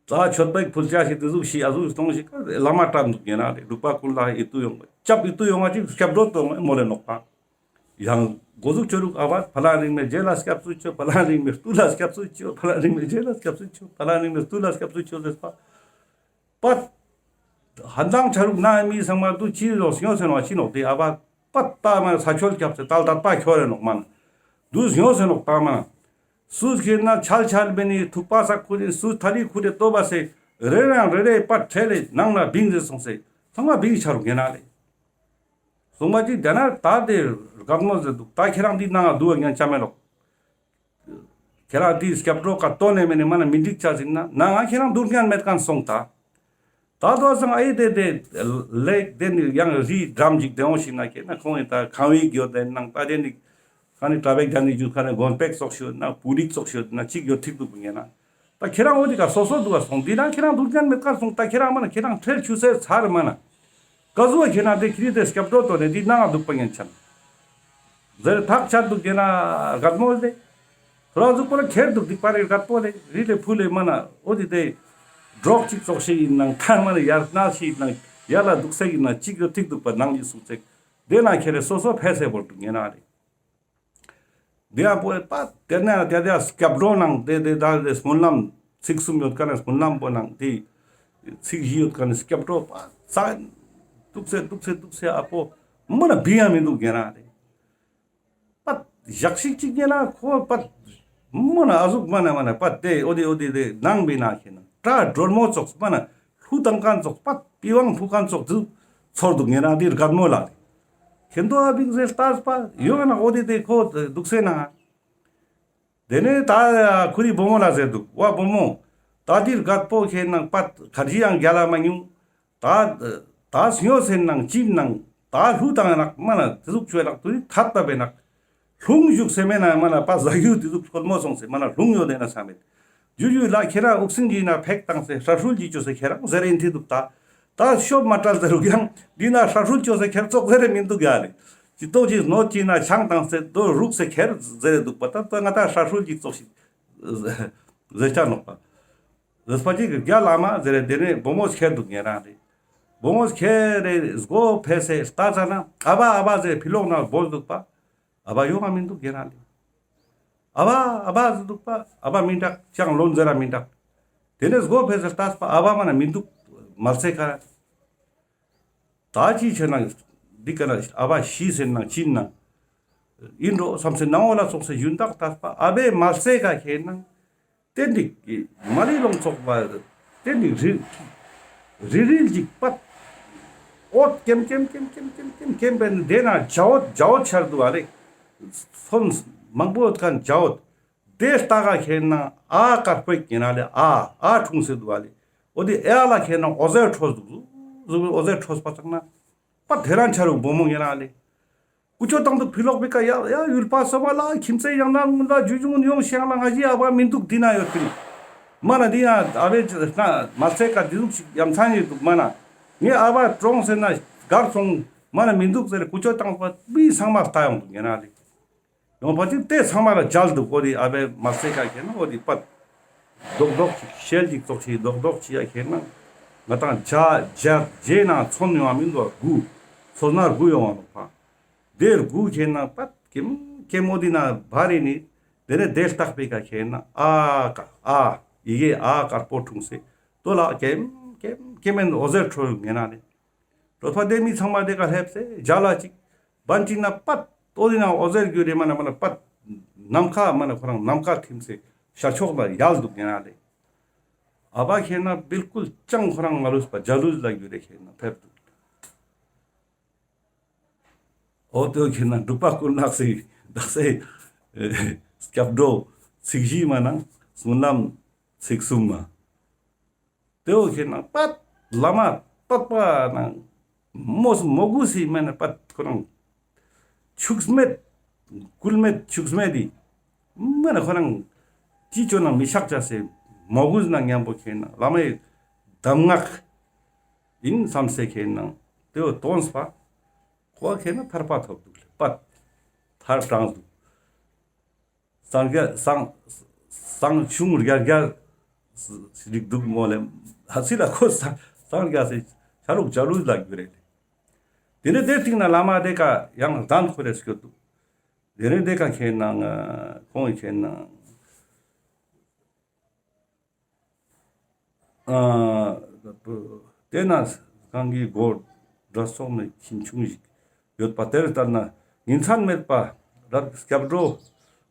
ད་མཆོད་པའི་ཕུལ་ཆ་ཞིག་དེ་ཟུག་ཤིག་ཨ་ཟུག་གཏོང་ཞིག་བླ་མ་བཀྲ་འདུག་ཡིན་ན་རེ། ལུག་པ་ཀུན་ལ་ཨི་ཏུ་ཡོང་བ་ཅབ་ཨི་ཏུ་ཡོང་བ་ཅིག་སྐྱབས་འགྲོ་གཏོང་བ་མོ་ལེ་ནོག་པ། ཡང་གོ་ཟུག་ཆོ་རུག་ཨ་བ་ཕ་ལ་རིང་མེ་རྗེ་ལ་སྐྱབས་སུ་མཆིའོ། ཕ་ལ་རིང་མེ་སྟུ་ལ་སྐྱབས་སུ་མཆིའོ། ཕ་ལ་རིང་མེ་རྗེ་ལ་སྐྱབས་སུ་མཆིའོ། ཕ་ལ་རིང་མེ་སྟུ་ལ་སྐྱབས་སུ་མཆིའོ་ཟེར་པ། པ། ཧན་དང་ཆ་རུག་ན་མི་ཚང་མ་དུ་ཅི་ལོ་སྨྱོ་སེ་ནོ་ཅི་ནོག་དེ་ཨ་བ། པ་ད་མ་ས་ཆོལ་སྐྱབས་སེ་ཏལ་དད་པ་ཁྱོ་རེ་ནོག་མ་ན། དུ་སྨྱོ་སེ་ནོག་ད་མ་ན། སུ་ཁྱེར་ན་ཆལ་ཆལ་མེ་ནི་ཐུག་པ་ས་ཁུ་རེ་སུ་ཐ་རི་ཁུ་རེ་ཏོ་བ་སེ་རེ་རང་རེ་རེ་པ་ཁྲེ་ལེ་ནང་ན་བིང་ཟེ་སོང་སེ་ཚང་མ་བིང་ཆ་རུག་ཡིན་ན་ལེ། སོང་མ་ཅིག་དེ་ན་ད་དེ་རྒད་མོ་ཟེར་དུག། ད་ཁྱེ་རང་འདི་ནང་ང་དུ་བ་ཉན་ཆ་མེ་ལོག། ཁྱེ་རང་འདི་སྐྱབས་འགྲོ་ཀ་ཏོན་ནེ་མེ་ནེ་མ་ན་མི་འགྲིག་ཆ་ཟིན་ན་ནང་ང་ཁྱེ་རང་སྡུག་བསྔལ་མེད་ཁན་སོང་ད། ད་དོ་སང་ཨི་དེ་དེ་ལེགས་དེ་ནི་ཡང་རི་འགྲམ་ཅིག་དེ་འོང་ཞིག་ན་ཁྱེད་ན་ཁོང་ཨི་ད་ཁང་བའི་གྱོད་དེ་ནང་ད་དེ་ནི་ཁ་ནི་གྲྭ་པའི་གྱ་ནི་ཇུ་ཁ་ནི་དགོན་པའི་ཙོགས་ཤོད་ན་པུ་རིག་ཙོགས་ཤོད་ན་ཅིག་ཡོད་ཐིག་འདུག་པ་ངེ་ན། ད་ཁྱེ་རང་འོ་དེ་ཀ་སོ་སོ་འདུག་ག་སོང་འདི་ན་ཁྱེ་རང་སྡུག་བསྔལ་མེད་ཀ་སོང་། ད་ཁྱེ་རང་མ་ན་ཁྱེ་རང་ཁྲེལ་ཆུ་སེ་ཚར་མ་ན། ཀ་ཟུ་བ་ཁྱེད་ན་དེ་ཁྱེད་དེ་སྐྱབས་འགྲོ་ཏོ་ནེ་འདི་ནང་འདུག་པ་ངན་ཆན། ཟེར་ཐག་ཆད་འདུག་ཁྱེད་ན་རྒད་མོ་ལེ། ཁོ་རང་ཟུག་པོ་ལ་ཁྱེར་འདུག་སྡིག་པ་རེ་རྒད་པོ་ལེ་རི་ལེ་ཕུ་ལེ་མ་ན་འོ་དེ་དེ། འབྲོག་ཅིག་ཙོགས་ཤིག་ཡིན་ནང་ཐ་མ་ན་ཡར་ན་ཞིག་ཡིན་ནང་ཡར་ལ་འདུག་སེ་ཡིན་ན་ཅིག་ཡོད་ཐིག་འདུག་པ་ནང་གི་སུང་ཚེག་དེ་ན་ཁྱེད་རེ་སོ་སོ་ཕེ་སེ་བོར་འདུག་ངེ་ན་རེ། དེ་ཡང་པོ་པ་དེ་ན་དེ་དེ་སྐྱབས་འགྲོ་ནང་དེ་དེ་ད་དེ་སྨོན་ལམ་ཚིག་གསུམ་ཡོད་ཀ་ནས་སྨོན་ལམ་པོ་ནང་དེ་ཚིག་བཞི་ཡོད་ཀ་ནས་སྐྱབས་འགྲོ་པ་ཙ་འདུག་སེ་འདུག་སེ་འདུག་སེ་ཨ་པོ་མོ་ན་བི་ཡང་མི་འདུག་ངེ་ན་དེ་པ་ཞག་ཞིག་ཅིག་ངེ་ན་ཁོ་པ་མོ་ན་ཨ་ཟུག་མ་ན་མ་ན་པ་དེ་འོ་དེ་འོ་དེ་དེ་ནང་བི་ན་ཁེ་ན་སྐྲ་སྒྲོལ་མོ་ཙོགས་པ་ན། ལྷུ་བཏང་མཁན་ཙོགས་པ་པི་ཝང་ཕུ་མཁན་ཙོགས་དུ་ཚོར་འདུག་ངེ་རང་འདིར་རྒད་མོ་ལ། ཁྱེད་དོ་ཨ་བིག་ཟེར་ལྟས་པ་ཡོད་ན་འོ་དེ་དེ་ཁོ་འདུག་སེ་ན། དེ་ནས་ད་ཁུ་རི་བུ་མོ་ལ་ཟེར་འདུག་བ་བུ་མོ། ད་འདིར་རྒད་པོ་ཁྱེད་ནང་པ་ཁར་ཇི་ཡང་རྒྱ་ལ་མ་ཉུང་། ད་ད་སྨྱོ་སེ་ནང་ཅིན་ནང་ད་ལྷུ་བཏང་ནག་མ་ན་དེ་ཟུག་ཆོས་ནག་དུ་རི་ཐད་ད་བེ་ནག་ལྷུང་བཞུགས་སེ་མེད་ན་མ་ན་པ་ཟ་རྒྱུ་དེ་ཟུག་ཚོད་མོ་སོང་སེ་མ་ན་ལྷུང་ཡོད་དེ་ན་ས་མེད། ཇུ་ཇུ་ལ་ཁྱེད་རང་འུག་སིང་གི་ན་ཕེག་བཏང་སེ་ཧྲ་ཧྲུལ་གྱི་བཅོས་སེ་ཁྱེད་རང་ཟེར་ཨིན་ཐི་འདུག་ད། ད་ཤོབ་མ་བྲལ་ཟེར་རུག་ཡང་འདི་ན་ཧྲ་ཧྲུལ་བཅོས་སེ་ཁྱེད་ཙོག་ཟེར་རེ་མི་འདུག་ཡ་ལེ། ཅི་ཏོག་ཅི་ནོ་ཅི་ན་ཆང་བཏང་སེ་དོ་རུག་སེ་ཁྱེད་ཟེར་རེ་འདུག་པ། ད་ད་ང་ད་ཧྲ་ཧྲུལ་གྱི་ཙོག་ཞིག་ཟེར་ཆ་ནོག་པ། ཟེར་པ་ཅིག་གི་རྒྱ་ལ་མ་ཟེར་རེ་དེ་ནས་བུ་མོ་ཁྱེར་འདུག་ངེ་རང་རེ། བུ་མོ་ཁྱེར་རེ་སྒོ་ཕེ་སེ་ལྟ་ཙ་ན་ཨ་བ་ཨ་བ་ཟེར་ཕི་ལོག་ན་བོ་འདུག་པ། ཨ་བ་ཡོང་ང་མི་འདུག་ངེ་རང་རེ། ཨ་བ་ཨ་བ་ཟེར་འདུག་པ། ཨ་བ་མི་འདུག་ཅང་ལོན་ཟེར་ར་མི་འདུག། དེ་ནས་སྒོ་ཕེ་སེ་ལྟས་པ་ཨ་བ་མ་ན་མི་འདུག་མལ་སའི་ཁ་ར། ད་ཅི་ཆེ་ན་འདི་ཀ་ན་ཨ་བ་ཤི་ཟེར་ན་ཅི་ན་ཨིན་རོ་བསམ་སེ་ནང་འོ་ལ་སོང་སེ་ཡུན་བདག་ལྟས་པ་ཨ་བའི་མལ་སའི་ཁ་ཁྱེད་ན་དེ་འདི་མ་རི་ལོང་ཚོགས་པ་དེ་འདི་རི་རི་རིལ་ཅིག་པ་འོད་ཀེམ་ཀེམ་ཀེམ་ཀེམ་པེ་ན་དེ་ན་ཇ་འོད་ཇ་འོད་ཆར་འདུག་ཨ་ལེ། ཚོན་མང་པོ་ཡོད་ཁན་ཇ་འོད། དེ་ལྟ་ག་ཁྱེད་ན་ཨ་དཀར་པོ་ཡིན་ན་ལེ་ཨ་ཨ་འཁྲུངས་སེ་འདུག་ཨ་ལེ། འོ་དེ་ཨ་ལ་ཁྱེད་ན་འོ་ཟེར་འཕྲོས་འདུག་ཟུག་འོ་ཟེར་འཕྲོས་པ་ཙང་ན་པ་དེ་རང་ཆ་རུག་བུ་མོ་ཡིན་ན་ལེ། ཀུ་ཅོ་བཏང་འདུག་ཕི་ལོག་པི་ཀ་ཡ་ཡ་ཡུལ་པ་སོ་མ་ལ་ཁྱིམ་མཚེས་ཡང་ན་ངུ་ལ་ཇུ་ཇུ་ངུ་ཡོང་ཤེས་ལ་ང་ཞི་ཨ་བ་མི་འདུག་འདི་ན་ཡོད་པིན། མ་ན་འདི་ན་ཨ་བའི་ན་མལ་སའི་ཀ་འདི་ཟུག་ཞིག་ཡ་མཚན་ཡོད་འདུག་མ་ན། ངའི་ཨ་བ་གྲོངས་ཟེར་ན་གར་སོང་མ་ན་མི་འདུག་ཟེར་ཀུ་ཅོ་བཏང་པ་མི་ཚང་མ་ལྟ་ཡོང་འདུག་ཉེ་ན་ལེ། ཡོང་པ་ཅིག་དེ་ཚང་མ་ལ་མཇལ་འདུག་འོ་དེ་ཨ་བའི་མ་སེ་ཀ་ཁེ་ན་འོ་དེ་པད་རྡོག་རྡོག་ཅིག་ཤེལ་ཅིག་ཙོགས་ཤིག་རྡོག་རྡོག་ཅིག་ཡ་ཁེ་ན་ང་དང་ཇ་ཇ་ཇེ་ན་ཚོན་ཡོང་བ་མི་འདུག་དགུ་ཚོན་ན་དགུ་ཡོང་བ་འདུག་པ། དེ་དགུ་ཁེ་ན་པད་ཀེམ་ཀེམ་འོ་དེ་ན་བ་རེ་ནི་དེ་ནས་དེ་ལྟག་པའི་ཀ་ཁེ་ན་ཨ་ཀ་ཨ་ཡི་གེ་ཨ་དཀར་པོ་འཁྲུངས་སེ་དོ་ལ་ཀེམ་ཀེམ་ཀེམ་ཨེན་འོ་ཟེར་འཕྲོ་ཡོང་ཉེ་ན་ལེ། གྲོད་པ་དེ་མི་ཚང་མ་དེ་ཀ་སླེབས་སེ་མཇལ་ལ་ཅིག་བན་ཅིག་ན་པད་ཏོ་དེ་ན་འོ་ཟེར་རྒྱུ་རེ་མ་ན་མ་ན་པད་ནམ་མཁའ་མ་ན་ཁོ་རང་ནམ་མཁའ་ཐིམ་སེ་ཤར་ཕྱོགས་ལ་ཡལ་འདུག་ཉེ་ན་ལེ། ཨ་བ་ཁེ་ན་བིལ་ཀུལ་ཅང་ཁོ་རང་མ་ལུས་པ་ཇ་ལུས་ལ་རྒྱུ་རེ་ཁེ་ན་ཕེབས་འདུག་འོ་དེ་ཁེ་ན་འབྲུག་པ་ཀུན་ལེགས་སི་དག་སེ་སྐྱབས་འགྲོ་ཚིག་བཞི་མ་ན་སྨོན་ལམ་ཚིག་གསུམ་མ། དེ་བོ་ཁེ་ན་པད་བླ་མ་དད་པ་ནང་མོས་མོ་གུ་སི་མ་ན་པད་ཁོ་རང་ཆུགས་མེད་སྐུལ་མེད་ཆུགས་མེད་དི་མ་ན་ཁོ་རང་ཅི་ཅོ་ན་མི་ཤག་ཅ་སེ་མོ་གུ་ན་མཉམ་པོ་ཁེ་ན་བླ་མའི་གདམས་ངག་ཡིན་བསམ་སེ་ཁེ་ན་དེ་བོ་དོན་སྤ་ཁོ་ཁེ་ན་ཐར་པ་ཐོབ་འདུག་ལེ། པད་ཐར་དྲངས་འདུག་སངས་རྒྱས་སངས་སངས་ཆུང་རྒྱལ་རྒྱལ་རིགས་འདུག་མོ་ལེ། ཧ་སི་ལ་ཁོ་སངས་སངས་རྒྱས་སི་ཆ་ལུགས་ཆ་ལུགས་ལ་རྒྱུ་རེད་ལེ། དེ་ནས་དེ་སྟིང་ན་བླ་མ་དེ་ཀ་ཡང་གདན་ཁོ་རེ་སྐྱོད་འདུག་དེ་ནས་དེ་ཀ་ཁེ་ན་ཁོང་ཁེ་ན་ཨ་དེ་ན་གང་གི་སྒོ་འགྲོ་སོང་ནས་ཁྱིམ་ཆུང་ཞིག་ཡོད་པ་དེར་ལྟར་ན་ཉིན་མཚན་མེད་པ་རབ་སྐྱབས་འགྲོ་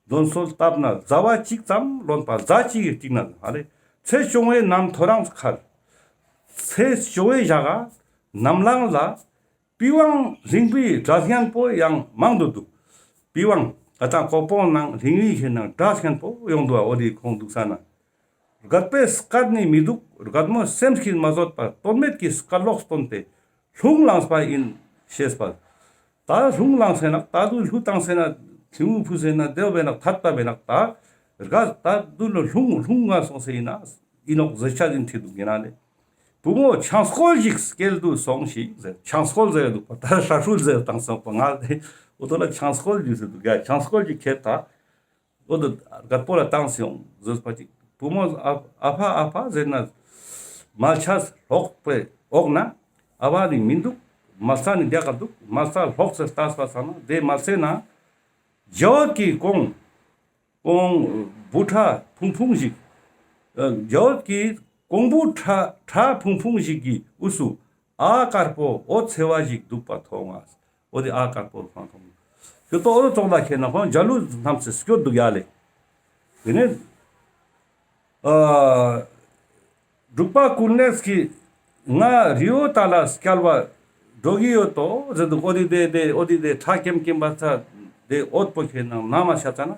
འདོན་གསོལ་བཏབ་ན་ཟླ་བ་གཅིག་ཙམ་ལོན་པ་ཟླ་གཅིག་གི་སྟིང་ན་ཨ་རེ་ཚེས་བཅོ་ལྔའི་ནམ་ཐོ་རངས་ཁར་ཚེས་བཅོ་ལྔའི་ཞག་ག་ནམ་ལངས་ལ་པི་ཝང་གླིང་པའི་སྒྲ་སྙན་པོ་ཡང་མང་དུ་འདུག་པི་ཝང་ཨ་ཏང་ཀོ་པོང་ནང་གླིང་པའི་ཁེ་ན་སྒྲ་སྙན་པོ་ཡོང་འདུག་འོ་དེ་ཁོང་འདུག་ས་ན། རྒད་པོའི་སྐད་ནི་མི་འདུག་རྒད་མོ་སེམས་ཀྱིས་མ་བཟོད་པར་དོན་མེད་ཀྱི་སྐད་ལོག་སྟོན་ཏེ་ལྷུང་ལངས་པ་ཡིན་ཞེས་པ། ད་ལྷུང་ལངས་ཟེར་ན་ད་དུ་ལྷུ་བཏང་ཟེར་ན་ཐིང་ངུ་ཕུ་ཟེར་ན་དེ་བས་ན་ཐད་ད་བས་ན་ད་རྒད་ད་དུ་ལོ་ལྷུང་ལྷུང་ང་སོང་ཟེར་ཡིན་ན་ཡིན་ནོག་ཟེར་ཆ་ཡིན་ཐི་འདུག་ཡིན་ན་ལེ། བུ་མོ་ཆང་སྐོལ་ཞིག་སྐྱེལ་དུ་སོང་ཞིག་ཟེར། ཆང་སྐོལ་ཟེར་འདུག་པ་ད་ལྷ་ཧྲུལ་ཟེར་བཏང་སོང་པ་ང་ལེ། འོ་དོ་ལ་ཆང་སྐོལ་ཞིག་ཟེར་འདུག་ཡ། ཆང་སྐོལ་ཞིག་ཁྱེར་ད། འོ་དོ་རྒད་པོ་ལ་བཏང་སོང་ཟེར་པ་ཅིག་བུ་མོ་ཨ་ཨ་ཕ་ཨ་ཕ་ཟེར་ན་མལ་ཆས་ལོག་པའི་འོག་ན་ཨ་བ་ནི་མི་འདུག་མལ་ས་ནི་རྒྱག་ག་འདུག་མལ་ས་ལོག་ཟེར་ལྟ་སོང་ན་དེ་མལ་སའི་ནང་འཇའ་འོད་ཀྱི་གོང་གོང་བུ་ཁྲ་ཕུང་ཕུང་ཞིག་ཨ་འཇའ་འོད་ཀྱི་གོང་བུ་ཁྲ་ཁྲ་ཕུང་ཕུང་ཞིག་གི་དབུས་སུ་ཨ་དཀར་པོ་འོད་ཚེ་བ་ཞིག་འདུག་པ་མཐོང་ང་། འོ་དེ་ཨ་དཀར་པོ་ཁོང་མཐོང་། ཁྱོད་ཏོ་འོ་དོ་ཙོགས་ལ་ཁྱེད་ན་ཁོང་འཇའ་ལུས་རྣམས་སུ་སྐྱོད་འདུག་ཡ་ལེ། དེ་ནས་ཨ་འབྲུག་པ་ཀུན་ལེགས་ཀྱིས་ང་རི་བོ་ཏ་ལ་སྐྱལ་བ་འགྲོ་གི་ཡོད་དོ་ཟེར་འདུག་འོ་དེ་དེ་དེ་འོ་དེ་དེ་ཁྲ་ཀེམ་ཀེམ་པ་ཚ་དེ་འོད་པོ་ཁྱེད་ན་ན་མ་ཤ་ཚ་ན་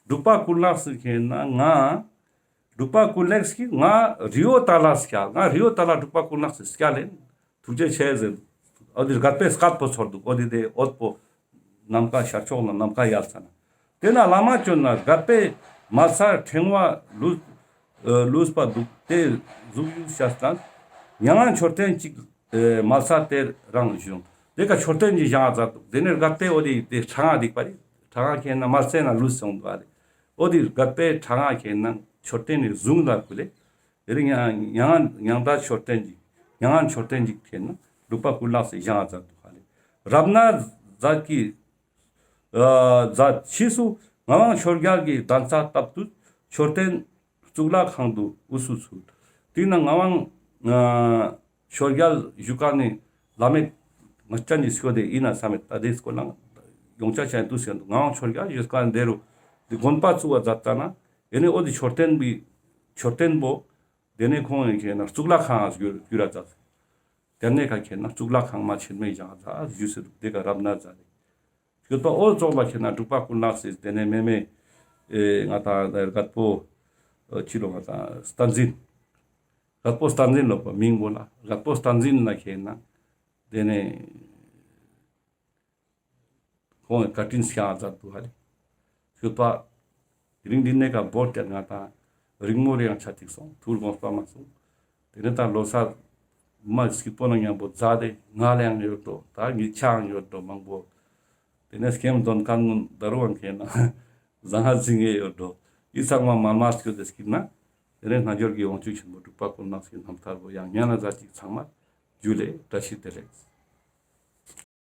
འབྲུག་པ་ཀུན་ལེགས་སུ་ཁྱེད་ན་ང་འབྲུག་པ་ཀུན་ལེགས་ཀྱིས་ང་རི་བོ་ཏ་ལ་སྐྱལ། ང་རི་བོ་ཏ་ལ་འབྲུག་པ་ཀུན་ལེགས་སུ་སྐྱལ་ལེན། ཐུགས་རྗེ་ཆེ་ཟེར། འོ་དེ་རྒད་པོའི་སྐད་པོ་ཚོར་འདུག་འོ་དེ་དེ་འོད་པོ་ནམ་མཁའ་ཤར་ཕྱོགས་ན་ནམ་མཁའ་ཡལ་ཚ་ན། དེ་ན་བླ་མ་བྱོན་ན་རྒད་པོའི་མལ་སར་ཕྲེང་བ་ལུས་ཨ་ལུས་པ་འདུག་དེ་གཟུགས་ཡུལ་ཤ་སྟན། མྱ་ངན་མཆོད་རྟེན་གཅིག་ཨ་མལ་ས་དེར་རང་བཞུགས། དེ་ཀ་མཆོད་རྟེན་གྱི་བཞེངས་མཛད་འདུག་དེ་ནས་རྒད་པོའི་འོ་དེ་དེ་ཁྲ་ང་འདུག་པ་རེད། ཁྲ་ང་ཁྱེད་ན་མལ་སའི་ནང་ལུས་སོང་འདུག་པ་རེད། འོ་དེ་རྒད་པོའི་ཁྲ་ང་ཁྱེད་ན་མཆོད་རྟེན་ནི་བཟུང་ལ་ཁུ་ལེ། དེ་རིང་ཡང་མྱ་ངན་མྱང་འདས་མཆོད་རྟེན་གྱི་མྱ་ངན་མཆོད་རྟེན་གྱི་ཁྱེད་ན་འབྲུག་པ་ཀུན་ལེགས་སི་བཞེངས་མཛད་འདུག་ཧ་ལེ། རབ་གནས་མཛད་ཀྱི་ཨ་མཛད་ཕྱིས་སུ་ངག་དབང་ཆོས་རྒྱལ་གྱི་གདན་ས་བཏབ་ཏུ་མཆོད་རྟེན་གཙུག་ལག་ཁང་དུ་དབུ་སུ་ཚུགས། དེ་ན་ངག་དབང་ཨ་ཆོས་རྒྱལ་བཞུགས་ཁན་ནི་བླ་མེད་ངག་ཅན་གྱི་སྐྱོ་དེ་ཡིན་ན་བསམ་མེད་ད་དེ་སྐོར་ལ་ཡོངས་ཆ་ཆ་དུ་ཟེར་འདུག་ངག་དབང་ཆོས་རྒྱལ་བཞུགས་ཁན་དེ་རུ་དེ་དགོན་པ་བཙུགས་པ་མཛད་ཙ་ན་ཡེ་ནས་འོ་དེ་མཆོད་རྟེན་པའི་མཆོད་རྟེན་པོ་དེ་ནས་ཁོང་ཡིན་ཁྱེད་ན་གཙུག་ལག་ཁང་ང་བསྒྱུར་བསྒྱུར་ར་མཛད། དེ་ནས་ཁ་ཁྱེད་ན་གཙུག་ལག་ཁང་མ་ཆེན་མོའི་བཞེངས་མཛད་བཞུགས་སེ་འདུག་དེ་ཀ་རབ་གནས་མཛད་རེད། སྐྱོད་པ་འོ་ཙོགས་ལ་ཁྱེད་ན་འབྲུག་པ་ཀུན་ལེགས་སི་དེ་ནས་མེ་མེ་ཨེ་ང་དང་རྒད་པོ་ཨེ་ཕྱི་ལོ་ང་དང་བསྟན་འཛིན། རྒད་པོ་བསྟན་འཛིན་ལོ་པ་མིང་པོ་ལ་རྒད་པོ་བསྟན་འཛིན་ལ་ཁྱེད་ན་དེ་ནས་ཁོང་གི་བཀའ་དྲིན་བསྐྱངས་མཛད་འདུག་ཧ་ལེ། སྐྱོད་པ་དེ་རིང་འདི་ནས་ཀ་བོར་ཏེ་ང་དང་རིང་མོ་རེ་ཡང་ཆ་ཐིག་སོང་ཐུར་དགོངས་པ་མ་སོང་། དེ་ནས་ད་ལོ་གསར་ མ་སྐྱིད་པོ་ནང་ཡང་པོ་མཛའ་དེ་ང་ལ་ཡང་ཡོད་དོ། ད་ངི་ཆའང་ཡོད་དོ་མང་པོ། དེ་ནས་སྐྱེམས་དོན་ཁན་གུན་ད་རུང་ཁེ་ན་ཟང་ཧ་ཟིང་ངེ་ཡོད་དོ། འི་ཚང་མ་མ་མ་སྐྱོད་དེ་སྐྱིད་ན། དེ་ནས་རྣལ་འབྱོར་གྱི་དབང་ཕྱུག་ཆེན་པོ་འབྲུག་པ་ཀུན་ལེགས་སི་རྣམ་ཐར་བོ་ཡང་ཉན་ན་ཟ་ཅིག་ཚང་མ་ཇུ་ལེ། བཀྲ་ཤིས་བདེ་ལེགས།